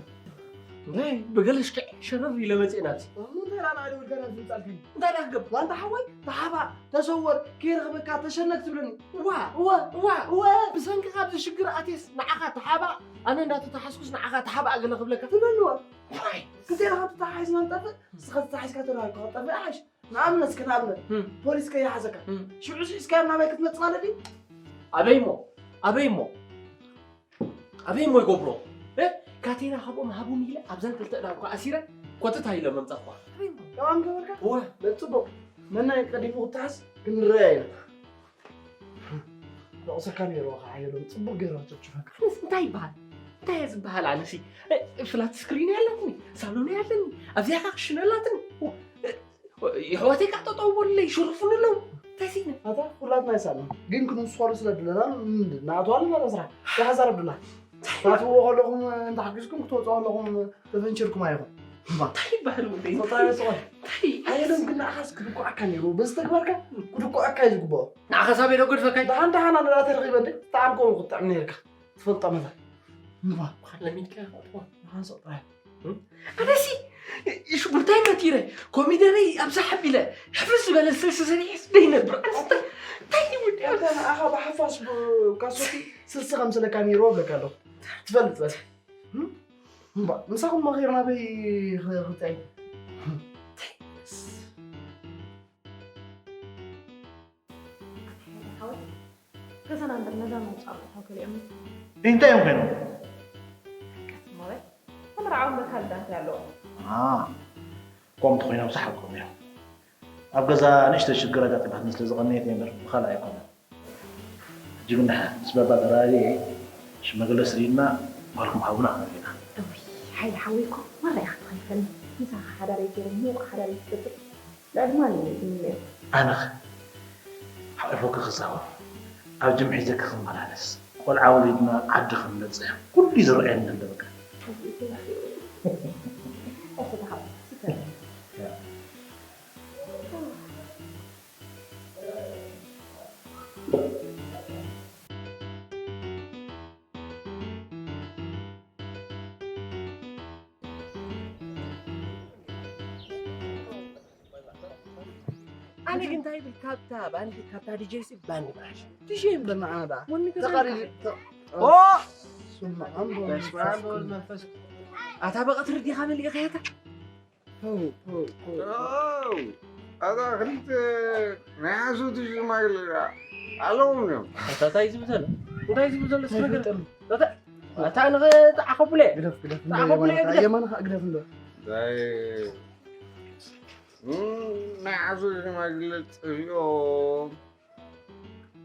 እንታይ ብገለሽክዕ ሸረር ኢለ መጽእ ናብዚ። እንታይ ደኣ ንዓይ ደዊልካ ናብዚ ምጻልካኒ? እንታይ ደኣ ክገብር? ዋንታ ሓወይ፣ ተሓባእ፣ ተሰወር፣ ከይረኽበካ፣ ተሸነክ ትብለኒ። ዋ፣ ዋ፣ ዋ፣ ዋ። ብሰንኪ ካብዚ ሽግር ኣትየስ ንዓኻ ተሓባእ፣ ኣነ እንዳተተሓዝኩስ ንዓኻ ተሓባእ ገለ ክብለካ። ትብለኒ ዋ። ዋይ። ግዜና ከም ተተሓሒዝና ንጠፍእ፣ ንስኻ ተተሓሒዝካ ተረኺብካ ክትጠፍእ ይሓይሽ። ንኣብነት እስከ ንኣብነት፣ እም። ፖሊስ ከይሓዘካ፣ እም። ሽዑ ስሒዝካዮም ናባይ ክትመጽእ ማለት ድዩ? ኣበይ እሞ? ኣበይ እሞ? ኣበይ እሞ ይገብሮ? እ? ካቴና ካብኦም ሃቡኒ ኢለ ኣብዘን ክልተ እዳን እኳ ኣሲረ ኮተት ኢለ መምጻእኳ። ኣበይ እሞ? ተማም ገበርካ? እወ። በል ጽቡቕ። መናይ ቀዲሙ ክትሓዝ ክንረኣይ ኢና። ነቕሰካ ነይሩ ከዓ ሓየሎም፣ ጽቡቕ ገይሩ ኣጨፍጭፈካ። ኣነስ እንታይ ይበሃል? እንታይ እየ ዝበሃል ኣነሲ? እ፣ ፍላት ስክሪን ኣለኒ፣ ሳሎን ኣለኒ፣ ኣብዚኣ ከዓ ክሽነ ኣላትኒ። እ፣ የሕዋተይ ከዓ ጠጠው በሉለይ፣ ይሽርፉኒ ኣለዉ። እንታይ ስኢነ? ኣታ ኩላትና ይሳልና። ግን ክንውስኸሉ ስለ ድለና፣ ም-፣ ንኣትዋ ኣለና ስራሕ። ዳሓ ዛረብ ድላ። ታትዎ ከለኹም እንተሓጊዝኩም፣ ክትወፅኡ ከለኹም ተፈንችርኩም ኣይኹም። እምባ። እንታይ ይበሃል ወደይ? ጾታ ስቆል። እንታይ? ኣየለም ግን ንዓኻስ ክድኩዓካ ነይሩ። በዚ ተግባርካ ክድኩዓካ እዩ ዝግብኦ። ንዓኻስ ኣበይ ዶ ገድፈካ? ደሓን ደሓን ኣነ ዳኣ ተረኺበ እንዴ? ብጣዕሚ ከምኡ ክትጥዕም ነይርካ። ትፈልጦ መታን። እምባ። ለሚድካ እኮ። ንሓንሶ ጥራይ። ኣነሲ ሽጉርተይ መቲረ፣ ኮሚደረይ ኣብዛ ሓቢለ፣ ሕፍስ ዝበለ ስልሲ ሰሪሐስ ደይነብር። ኣነስ እንታይ፣ እንታይ እዩ ወዲ? ኣንተ ንዓኻ ብሓፋሽ ብ-፣ ካሶቲ ስልሲ ከምስለካ ነይሩ እብለካ ኣለኹ። ትፈልጥ በል። እም? እምባ፣ ምሳኹም መኺርና በይ ኽ-፣ ኽትኣይ። ገዛና እምበር ነዛ መውጻእ እኮ ከሊኦም። እንታይ እዮም ኮይኖም? ቀስ እሞ በል። ተመርዓዊ እምበር ካልእ እንታይ ኣለዎ? አ፣ ከምኡ እንተኾይኖም ሰሓብኩም እዮም። ኣብ ገዛ ንእሽተይ ሽግር ኣጋጢማትኒ ስለ ዝቐነየት እየ እምበር ብኻልእ ኣይኮነን። ሕጂ ግን ደሓን ምስ ባባ ተረኣየ ሽማግለ ስሪና ጓልኩም ሃቡና ክንብል ኢና። እውይ፣ ሓይሊ ሓወይ እኮ ማራ ኢኻ ትኸልፈኒ። ምሳኻ ሓዳረይ ገይረ ምዉቕ ሓዳረይ ክገብር ልዕሊ ማንም እየ ዝምነዮ። ኣነኸ ሓቒፈኪ ክዛወር፣ ኣብ ጅም ሒዘኪ ክመላለስ፣ ቆልዓ ወሊድና ዓዲ ክንመጽእ ኩሉ እዩ ዝረኣየኒ ዘሎ በቃ። እሺ፣ ተሓ-፣ ስከ-፣ ያ። ኣነ ግን እንታይ ይብል ካብታ ባንዲ ካብታ ዲጀይ ሲ ባንዲ ብራሽ ዲጀይ እምበር ንዓና ደኣ ወኒ ተቐሪቡ ተቐሪቡ። ተ-፣ ኦ! ስማ ኣምቦ በስመ ኣብ ወወልድ መንፈስ። ኣታ በቐትሪ ዲኻ መሊእኻያታ? ሆው፣ ሆው፣ ሆው። ኦ፣ ኣታ ክልተ ናይ ሓሶት ሽማግለ ኣለዎም እዮም። ኣታ እንታይ ዝብል ዘሎ? እንታይ ዝብል ዘሎ? እንታይ ነገር? ፈጠሩ? ኣታ፣ ኣታ ንኸ ተዓኸቡለ። ግደፍ፣ ግደፍ፣ እንዶ ተዓኸቡለ፣ የማንኻ፣ ግደፍ። የማንኻ ግደፍ እንዶ። እንታይ? እም፣ ናይ ሓሶት ሽማግለ ጠፊኦም።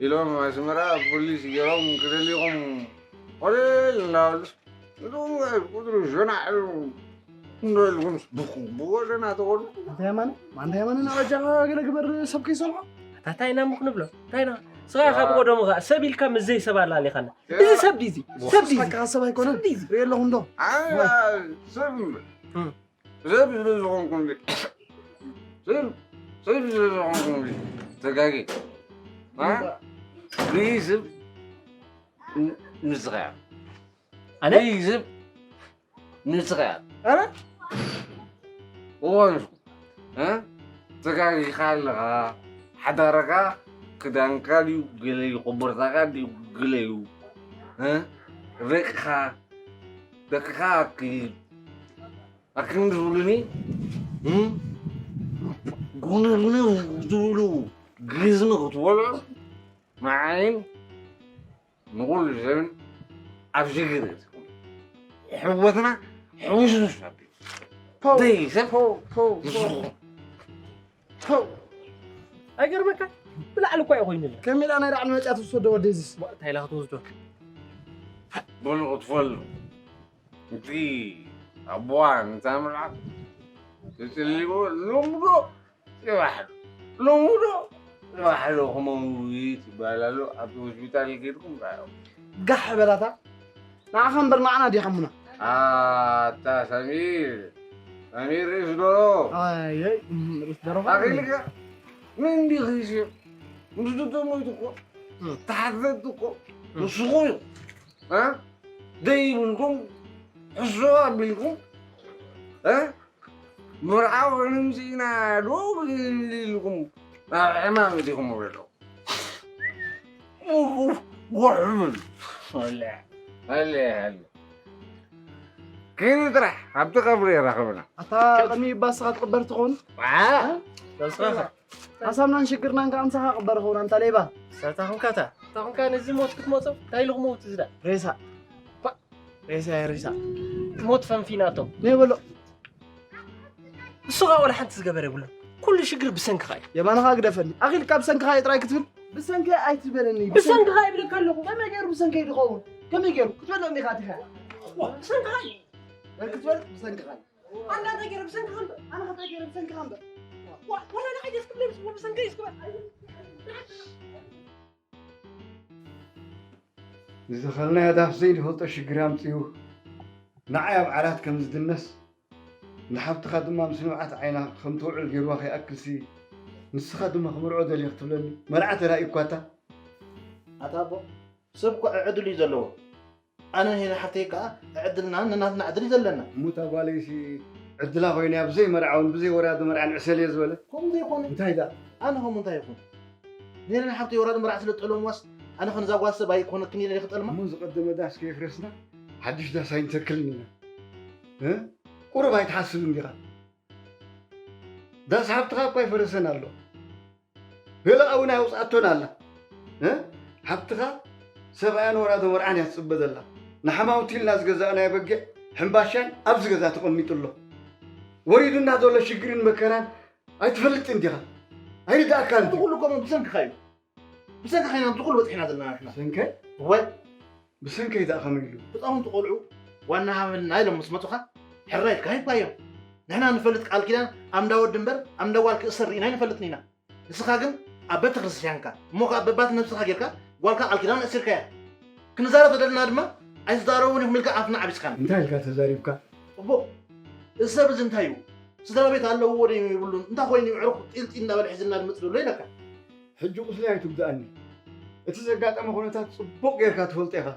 ኢሎም ኣስመራ ፖሊስ ገይሮም ክደልይኹም ሆቴል እናበሉስ፣ እዞም ቁፅሪ ሸናዕ እንዳበልኩምስ ብኹ-፣ ብወደና ተኾኑ። ኣንታ የማነ፣ ኣንታ የማነ፣ ንኣጃኻ ገለ ግበር፣ ሰብ ከይሰምዖ። ኣታ እንታይ ኢና እሞ ክንብሎ? እንታይ ኢና? ስኻ ካብ ቀደሙ ኸዓ ሰብ ኢልካ ምስ ዘይሰብ ኣላሊኻና። እዚ ሰብ ድዩ እዚ? ሰብ ድዩ እዚ? ንስኻ ሰብ ኣይኮነን። ሰብ ድዩ እዚ? ሪኤ ኣለኹ እንዶ። ኣይ፣ ሰብ እም። ሰብ ስለ ዝኾንኩ እንዲ-፣ ሰብ፣ ሰብ ስለ ዝኾንኩ እንዲ-፣ ተጋጊ። አ? ንይስብ ን-፣ ንስኻ እያ። ኣነ? ንይስብ ንስኻ እያ። ኣነ? እዋን፣ እ? ተጋጊኻ ኣለኻ። ሓዳርኻ ክዳንካ ድዩ ገለ እዩ፣ ኮቦርታኻ ድዩ ገለ እዩ። እ? ደቅኻ ደቅኻ ኣክል ኣክል ዝብሉኒ እም? ጉነ ጉነ ዝብሉ ግዝሚ ክትበልዑ ንዓይን ንኹሉ ሰብን ኣብ ሽግር እትኹም። ሕወትና ሕውስውስ ኣቢሉ ፖው፣ ዘይሰብ ፖው፣ ፖው፣ ፖው፣ ንስኹም። ፖው። ኣይገርመካ? ብላዕሊ እኳ እዩ ኮይኑልና። ከመይ ኢላ ናይ ላዕሊ መፅያ ትወስዶ ወደዚስ? ሞ እንታይ ኢላ ክትወስዶ? በሉ ክትፈሉ። እቲ ኣቦዋ ንታ መርዓት ተጨሊዎ ሎምዶ ይባሕሉ። ሎምዶ ይባሕሉ ክመውት ይባላሉ። ኣብቲ ሆስፒታል ከይድኩም ራዮ። ጋሕ በላታ ንዓኻ እምበር ንዓና ዲኻ ሙና። ኣታ ሰሚር ሰሚር ርእስ ዶሮ ኣየይ ርእስ ደረፋ ኣኺልካ ምን ዲኺ ሲ ምስ ዶ ሞይቱ እኮ ተሓፈት እኮ ንስኹ እዩ እ ደይብልኩም ሕሶ ኣቢልኩም እ መርዓ ኮይኑ ምፅኢና ዶ ኢልኩም ናብ ዕማም እዲኹም ወረዶ ጎሕምን ወለ ወለ ወለ ግን ጥራሕ ኣብቲ ቀብሪ የራኽብና ኣታ ቅድሚ ባስኻ ትቕበር ትኸውን ተስፋኻ ሓሳብናን ሽግርናን ከዓ ምሳኻ ቅበር ኸውን ኣንታ ሌባ ሳታኹምካታ ታኹምካ ነዚ ሞት ክትመፆ እንታይ ኢሉ ክመውት ዝዳ ሬሳ ሬሳ ሬሳ ሞት ፈንፊናቶም ነይ በሎ እሱ ከዓ ወላ ሓንቲ ዝገበረ የብሉን ኩሉ ሽግር ብሰንክኻ እዩ የማንኻ ግደፈኒ ኣኺልካ ብሰንክኻ እዩ ጥራይ ክትብል ብሰንከ ኣይትበለኒ ብሰንክኻ ይብለካ ኣለኹ ከመይ ገይሩ ብሰንከ ይድኸውን ከመይ ገይሩ ክትበለኒ ኢኻ ትኻ ብሰንክኻ እዩ ክትበል ብሰንክኻ እዩ ኣላ እንታይ ገይረ ብሰንክኻ እምበር ኣነ እንታይ ገይረ ብሰንክኻ እምበር ወላ ንዓይ ደስ ክብለኒ ብሰንከ እዩ ዝግበር ዝተኸልናዮ ዳፍ ዘይንፈልጦ ሽግር ኣምፅኡ ንዓይ ኣብ ዓራት ከም ዝድነስ ንሓብትኻ ድማ ምስ ንብዓት ዓይና ከም ትውዕል ገይርዋ ከይኣክልሲ ንስኻ ድማ ክምርዖ ደልየ ክትብለኒ መርዓ ተራእዩ እኳ እታ ኣታ ኣቦ ሰብ እኮ ዕዕድል እዩ ዘለዎ ኣነ ሄነ ሓፍተይ ከዓ ዕድልና ነናትና ዕድል እዩ ዘለና ሙታ ጓለይሲ ዕድላ ኮይነ ኣብ ዘይመርዓውን ብዘይ ወራዲ መርዓን ዕሰል እየ ዝበለ ከምኡ ዘይኮነ እንታይ ደኣ ኣነ ከምኡ እንታይ ይኹን ሜሮን ሓብተይ ወራዲ መርዓ ስለ ዝጠለምዋስ ኣነ ከም እዛ ጓል ሰብ ኣይኮነክን ኢለ ክጠልማ እሞ ዝቐደመ ዳስ ከየፍረስና ሓድሽ ዳስ ኣይንተክልን ኢና እ? ቁሩብ ኣይትሓስብን ዲኻ ዳስ ሓብትኻ እኳ ኣይፈረሰን ኣሎ ገለ ኣብኡ ናይ ኣውፅኣቶን ኣላ እ? ሓብትኻ ሰብኣያን ወራዶ መርዓን እያ ትፅበ ዘላ ንሓማውቲ ኢልና ዝገዛእናዮ በጊዕ ሕምባሻን ኣብዚ ገዛ ተቐሚጡ ኣሎ ወሪዱና ዘሎ ሽግርን መከራን ኣይትፈልጥን ዲኻ? ኣይርድኣካን ድዩ? ኩሉ ከምኡ ብሰንክኻ እዩ። ብሰንክኻ ኢና ኣብዚ ኩሉ በፂሕና ዘለና ንሕና። ብሰንከይ? እወ። ብሰንከይ ደኣ ከመይ ኢሉ? ህፃውንቲ ቆልዑ ዋና ሃበልና ኢሎም ምስ መፁኻ ሕራይ ኢልካ ሂብካዮም። ንሕና ንፈልጥ ቃል ኪዳን ኣብ እንዳ ወዲ እምበር ኣብ እንዳ ጓል ክእሰር ርኢና ኣይንፈልጥን ኢና። ንስኻ ግን ኣብ ቤተ ክርስትያንካ እሞ ከኣ በባት ነብስኻ ጌርካ ጓልካ ቃል ኪዳን ኣእሲርካያ። ክንዛረብ ተደልና ድማ ኣይትዛረቡን ኢኹም ኢልካ ኣፍና ዓቢስካና። እንታይ ኢልካ ተዛሪብካ? ጽቡቕ። እዚ ሰብ እዚ እንታይ እዩ? ስድራ ቤት ኣለዎ ዶ የብሉን? እንታይ ኮይኑ እዩ ኣዕሩኽ ጢልጢል እናበለ ሒዝልና ዝመጽእ ዘሎ ኢለካ። ሕጂ ቁስለይ ኣይትጉድኣኒ። እቲ ዘጋጠመ ኩነታት ጽቡቕ ጌርካ ትፈልጦ ኢኻ።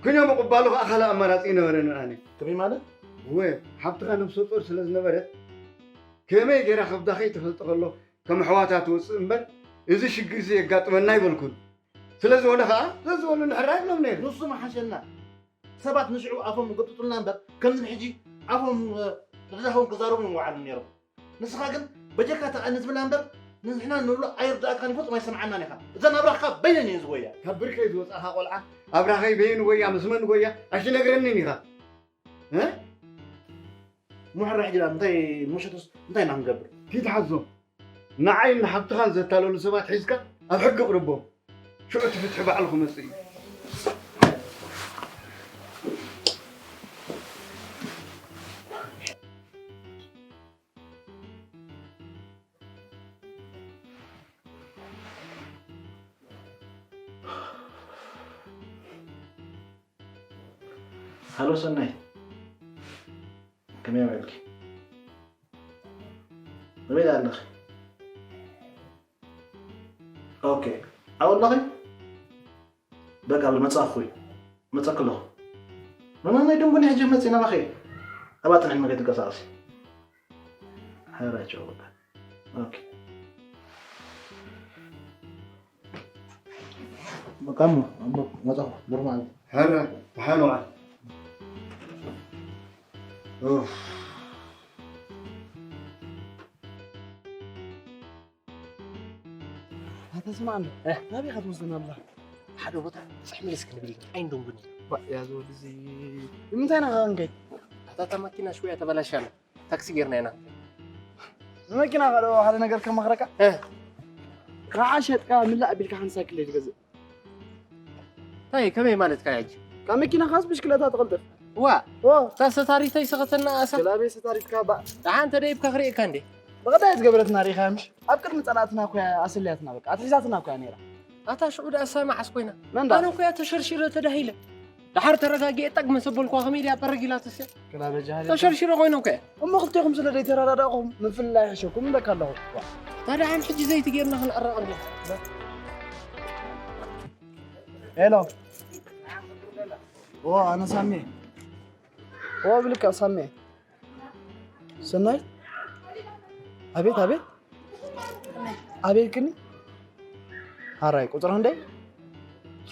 ክንዮ ምቕባሉ ከኣ ካልእ ኣማራጺ ኣይነበረንን ኣነ። ከመይ ማለት? እወ፣ ሓብትኻ ነብሰ ጾር ስለ ዝነበረት ከመይ ጌራ ከብዳ ከይትፈልጦ ከሎ ከም ኣሕዋታ ትወጽእ እምበር እዚ ሽግርዚ የጋጥመና ኣይበልኩን። ስለ ዝኾነ ኸዓ ዘዝበሉኒ ሕራይ ይብሎም ነይረ። ንሱ ምሓሸና። ሰባት ንሽዑ ኣፎም ይጎጥጡልና እምበር ከምዚ ንሕጂ ኣፎም ንሕዳሆም ክዛረቡ ምውዓሎም ነይሮም። ንስኻ ግን በጀካ ተቐኒ ዝብላ እምበር ንሕና ንብሎ ኣይርድኣካን እዩ ፍጹም ኣይሰምዓናን ኢኻ። እዛ ናብራኻ በይነን እየን ዝጎያ። ካብ ብርከይ ዝወጻእኻ ቆልዓ ኣብራኸይ በየን ጎያ ምስ መን ጎያ ኣይትነግረንን ኢኻ። እ? እሞ ሕራይ ሕጂ ደኣ እንታይ መሸቶስ እንታይ ኢና ክንገብር? ኪድ ሓዞም። ንዓይን ንሓብትኻን ዘታለሉ ሰባት ሒዝካ ኣብ ሕጊ ኣቕርቦም። ሽዑ እቲ ፍትሒ ባዕሉ ክመጽእ እዩ። ሃሎ ሰናይት፣ ከመይ ውዒልኪ? ኣበይ ኣለኺ? ኦኬ፣ ኣብኡ ኣለኺ? በቃ በል መጻእኩ፣ መጻእኩ ኣለኹ። መማናይ ደንጎኒ ሕጂ መጺእ ናባኺ። ኣብኣ ጽንሕኒ ከይትንቀሳቐሲ። ሓራይ ቻው በቃ። ኦኬ። በቃ እሞ፣ እሞ፣ መጻኹ፣ ብሩኽ መዓልቲ። ሐረ፣ ደሓን ዋል። ኡፍ። ኣታ ስማዕ እንዶ፣ እ? ናበይ ኢኻ ትወስደና ኣለኻ? ሓደ ቦታ ጽሕ ምልስ ክንብል ኢና። ኣይንደንጉን ኢና። ባ፣ ያዝ ወዲ እዚ። ንምንታይ ኢና ኸ ክንከይድ? ኣታ እታ ማኪና ሽወያ ተበላሽያ ኣላ። ታክሲ ጌርና ኢና። ንመኪና ኸዶ ሓደ ነገር ከማኽረካ? እ? ከዓ ሸጥካ ምላእ ኣቢልካ ሓንቲ ሳይክል ትገዝእ። እንታይ ከመይ ማለትካ ሕጂ? ካብ መኪና ኻስ ብሽክለታ ትቕልጥፍ። ዋ፣ ኦ። እታ ሰታሪተይ ሰኸተና ኣሳ። ገላቤ ሰታሪትካ ባ። ደሓን ተደይብካ ክርእየካ እንዴ? ብቐዳይ ዝገበረትና ርኢኻ ምሽ? ኣብ ቅድሚ ጸላእትና እኮ እያ ኣሰልያትና በቃ። ኣትሒዛትና እኮ እያ ነይራ። ኣታ ሽዑ ደኣ እሳ መዓስ ኮይና? መን ደኣ? ኣነ እኮ እያ ተሸርሺረ ተዳሂለ። ደሓር ተረጋጊኤ ጠግ መሰበልኳ ከመይ ድያ በረግ ኢላትስ እያ? ገላበ ጃህል። ተሸርሺረ ኮይነ እኮ እየ። እሞ ክልቴኹም ስለ ዘይተረዳዳእኹም ምፍልላይ ይሕሸኩም እብለካ ኣለኹ። ዋ። ታዲያ ሓን ሕጂ ዘይቲ ጌርና ክንዕረቕ እንዴ? ሄሎ። ኦ፣ ኣነ ሳሜ። ኦ፣ ብልካ ሳሜ። ሰናይ? ኣቤት፣ ኣቤት። ኣቤት ክኒ? ሃራይ፣ ቁጽሪ ክንደይ?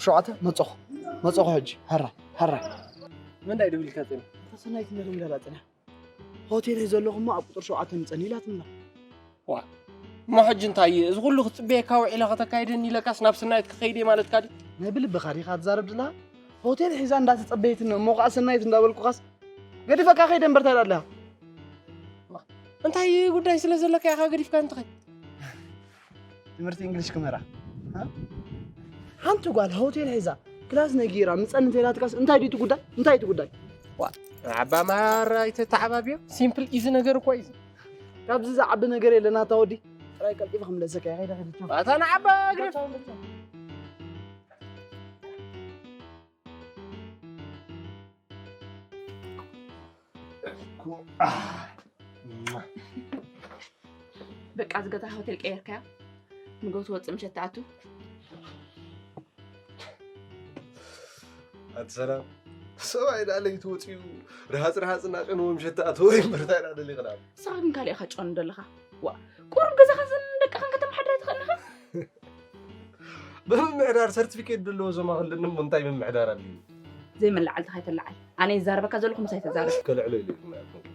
ሸውዓተ፣ መጾኹ። መጾኹ ሕጂ። ሃራይ፣ ሃራይ። መን ዳይ ደዊልካ ጸኒሑ? እታ ሰናይት እንዳ ደዊላ ጸኒሓ። ሆቴል ሒዘ ኣለኹ እሞ ኣብ ቁጽሪ ሸውዓተ ምጸኒ ኢላትና። ዋ፣ እሞ ሕጂ እንታይ እዩ? እዚ ኩሉ ክጽበየካ ውዒለ ከተካይደኒ ኢለካስ ናብ ሰናይት ክኸይድ እየ ማለትካ ድዩ? ናይ ብልብኻ ዲኻ ትዛረብ ዘለኻ? ሆቴል ሒዛ እንዳተጸበየትኒ እሞ ኸኣ ሰናይት እንዳበልኩኻስ ገዲፈካ ከይደ እምበር እንታይ ደኣ ኣለኻ? ዋ፣ እንታይ ጉዳይ ስለ ዘለካ ኢኻ ገዲፍካኒ ትኸይድ? ትምህርቲ እንግሊሽ ክምህራ። ሃ? ሓንቲ ጓል ሆቴል ሒዛ ክላስ ነጊራ ምጸኒ እንተኢላትካስ እንታይ ድዩ እቲ ጉዳይ? እንታይ እቲ ጉዳይ? ዋ፣ ንዓባ ማራ ኣይተተዓባብዮ። ሲምፕል ኢዚ ነገር እኮ ኢዚ። ካብዚ ዝዓቢ ነገር የለን ኣታ ወዲ። ጥራይ ቀልጢፈ ክምለሰካ እየ። ከይደ ከይደ፣ ቻው። ኣታ ንዓባ እግሪ። ቻው፣ ቻው፣ ቻው። በቃ፣ እዚ ገዛ ሆቴል ቀየርካዮ? ንጎ ትወጽእ ምሸት ትኣቱ? ኣቲ ሰላም፣ ሰብኣይ ደኣ ለይቲ ወጺኡ ርሃጽ ርሃጽ እናጨነወ ምሸት ትኣትዎ እምበር እንታይ ደኣ ደሊኻ ደኣ? ንስኻ ግን ካልእ ኢኻ ትጨኑ ዘለኻ። ዋ፣ ቁሩብ ገዛኻን ደቅኻን ከተመሓድር ኣይትኽእልን ኢኻ? ብምምሕዳር ሰርቲፊኬት ዘለዎ ዞማ ክልኒ እሞ እንታይ ምምሕዳር ኣድልዩ? ዘይመላዓልትኻ ኣይተላዓል። ኣነ ይዛረበካ ዘለኹ ምሳይ ተዛረብ። ከልዕሎ ኢለ ኣይኮንኩን።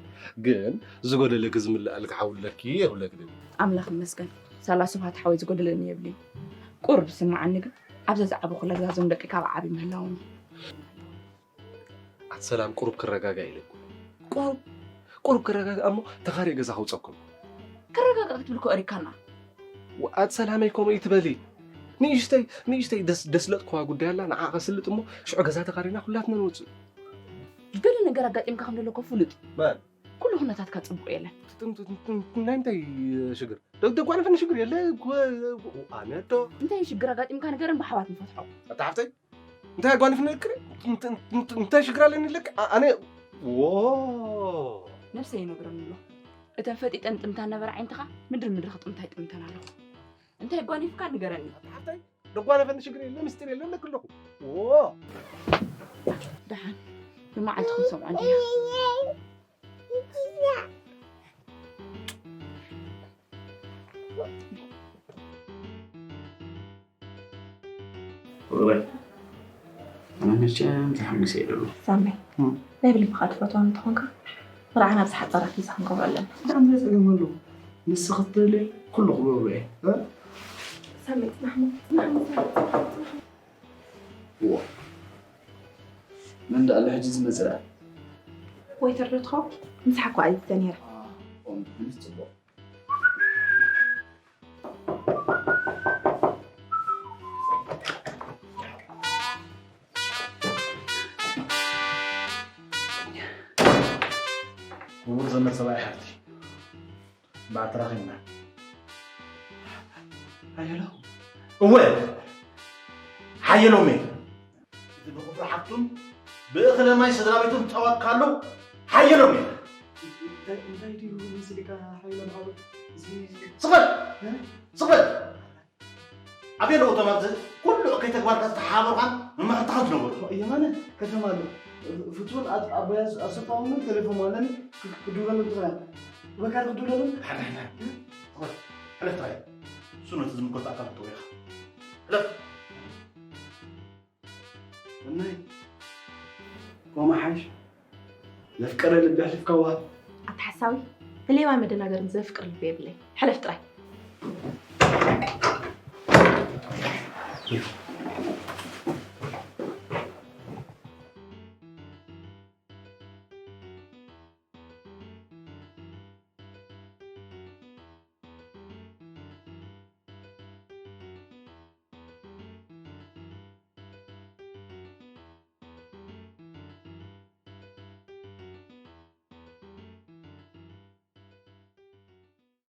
ግን ዝጎደለኪ ዝምልኣልኪ ሓው ኣለኪ የብለኪ ድዩ? ኣምላኽ ይመስገን። ሳላ ስብሃት ሓወይ ዝጎደለኒ የብልዩ። ቁሩብ ዝስምዓኒ ግን ኣብዛ ዝዓበኹላ ገዛ እዞም ደቂ ካብ ዓቢ ምህላዎም እዩ። ኣቲ ሰላም ቁሩብ ክረጋጋእ ኢለ እኮ። ቁሩብ፣ ቁሩብ ክረጋጋእ እሞ ተኻርየ ገዛ ከውፀኩም። ክረጋጋእ ክትብል እኮ እሪካና። ኣቲ ሰላመይ ከምኡ ይትበሊ። ንእሽተይ፣ ንእሽተይ ደስ-፣ ደስለጥኩዋ ጉዳይ ኣላ፣ ንዓ ከስልጥ እሞ ሽዑ ገዛ ተኻሪና ኩላትና ንወፅእ። ገለ ነገር ኣጋጢምካ ከም ዘሎ እኮ ፍሉጥ እዩ። መን? ኩሉ ኩነታትካ ጽቡቕ የለን። ት-፣ ት-፣ ት-፣ ት-፣ ናይ እንታይ ሽግር? ደ-፣ ደጓነፈኒ ሽግር የለ። ጎ-፣ ኣነ ዶ? እንታይ ሽግር ኣጋጢምካ ንገረን ብሓባት ንፈትሖ። ኣታ ሓፍተይ፣ እንታይ ኣጓኒፍኒ ኢልክኒ? እንት-፣ እንት-፣ እንታይ ሽግር ኣለኒ ኢለኪ? ኣ-፣ ኣነ፣ ዎ። ነብሰይ ይነግረኒ ኣሎ። እተን ፈጢጠን ጥምታ ነበረ ዓይንትኻ፣ ምድሪ ምድሪ ክጥምታ ይጥምተን ኣለኹ። እንታይ ኣጓኒፍካ ንገረኒ። ኣታ ሓፍተይ፣ ደጓነፈኒ ሽግር የለ፣ ምስጢር የለ፣ ኣለኪ ኣለኹ። ዎ። ደሓን፣ ንመዓልቲ ክንሰምዖ እንዲና። ወይ፣ ኣነ መቸም ተሓሚሰ እየ ዘለኹ። ሳሚ፣ እም። ናይ ብልብኻ ትፈትዋ እንተኾንካ፣ መርዓና ኣብዚ ሓጻራት ሒዛ ክንገብሮ ኣለና። እንታይ ጸገም ኣለዎ? ንስኺ ትደልዮ ኩሉ ክገብሮ እየ። እ? ሳሚ፣ ጽናሕ እሞ፣ ጽናሕ እሞ፣ ሳሚ፣ ጽናሕ፣ ጽናሕ። ዋ። መን ደኣ ኣሎ ሕጂ ዝመጽእ ደኣ? ወይተር ዶ ትኸውን? ምሳሕ እኮ ኣዚዘ ነይረ። አ፣ ኦም፣ ጽቡቕ። ክቡር ዘመድ ሰብኣይ ሓፍቲ፣ እምበኣር ተራኺብና። ሓየሎ? እወ፣ ሓየሎም እየ። እቲ ብኽብሪ ሓፍቱን ብእኽለ ማይ ስድራ ቤቱን ዝጻወትካሉ ሓየሎም እየ። እንታይ፣ እንታይ ድዩ ምስልካ ሓየሎም ሓወይ? እዚ ስቕ በል! እ? ስቕ በል! ኣበይ ኣለዉ እቶም ኣብዚ ኩሉ እከይ ተግባርካ ዝተሓባበሩኻን መማኽርትኻን ዝነበሩ? የማነ ከተማ ኣሎ። ፍቱን ኣት-፣ ኣባይ ኣስ-፣ ኣሰፋ እውን ቴሌፎን ኣለኒ። ክ-፣ ክድውለሉ ትኽእል። በካሪ ክድውለሉ? ሓዳ፣ ሓዳ። ስቕ በል። ሕለፍ ጥራይ። እሱ ነቲ ዝምልከቶ ኣካል ክትወ ኢኻ። ሕለፍ። ናይ ኮማ ሓሽ ዘፍቀረ ልቢ ኣሕሊፍካ ዋሃብ። ኣታ ሓሳዊ፣ ብሌባ መደናገርን ዘፍቅር ልቢ የብለይ። ሕለፍ ጥራይ።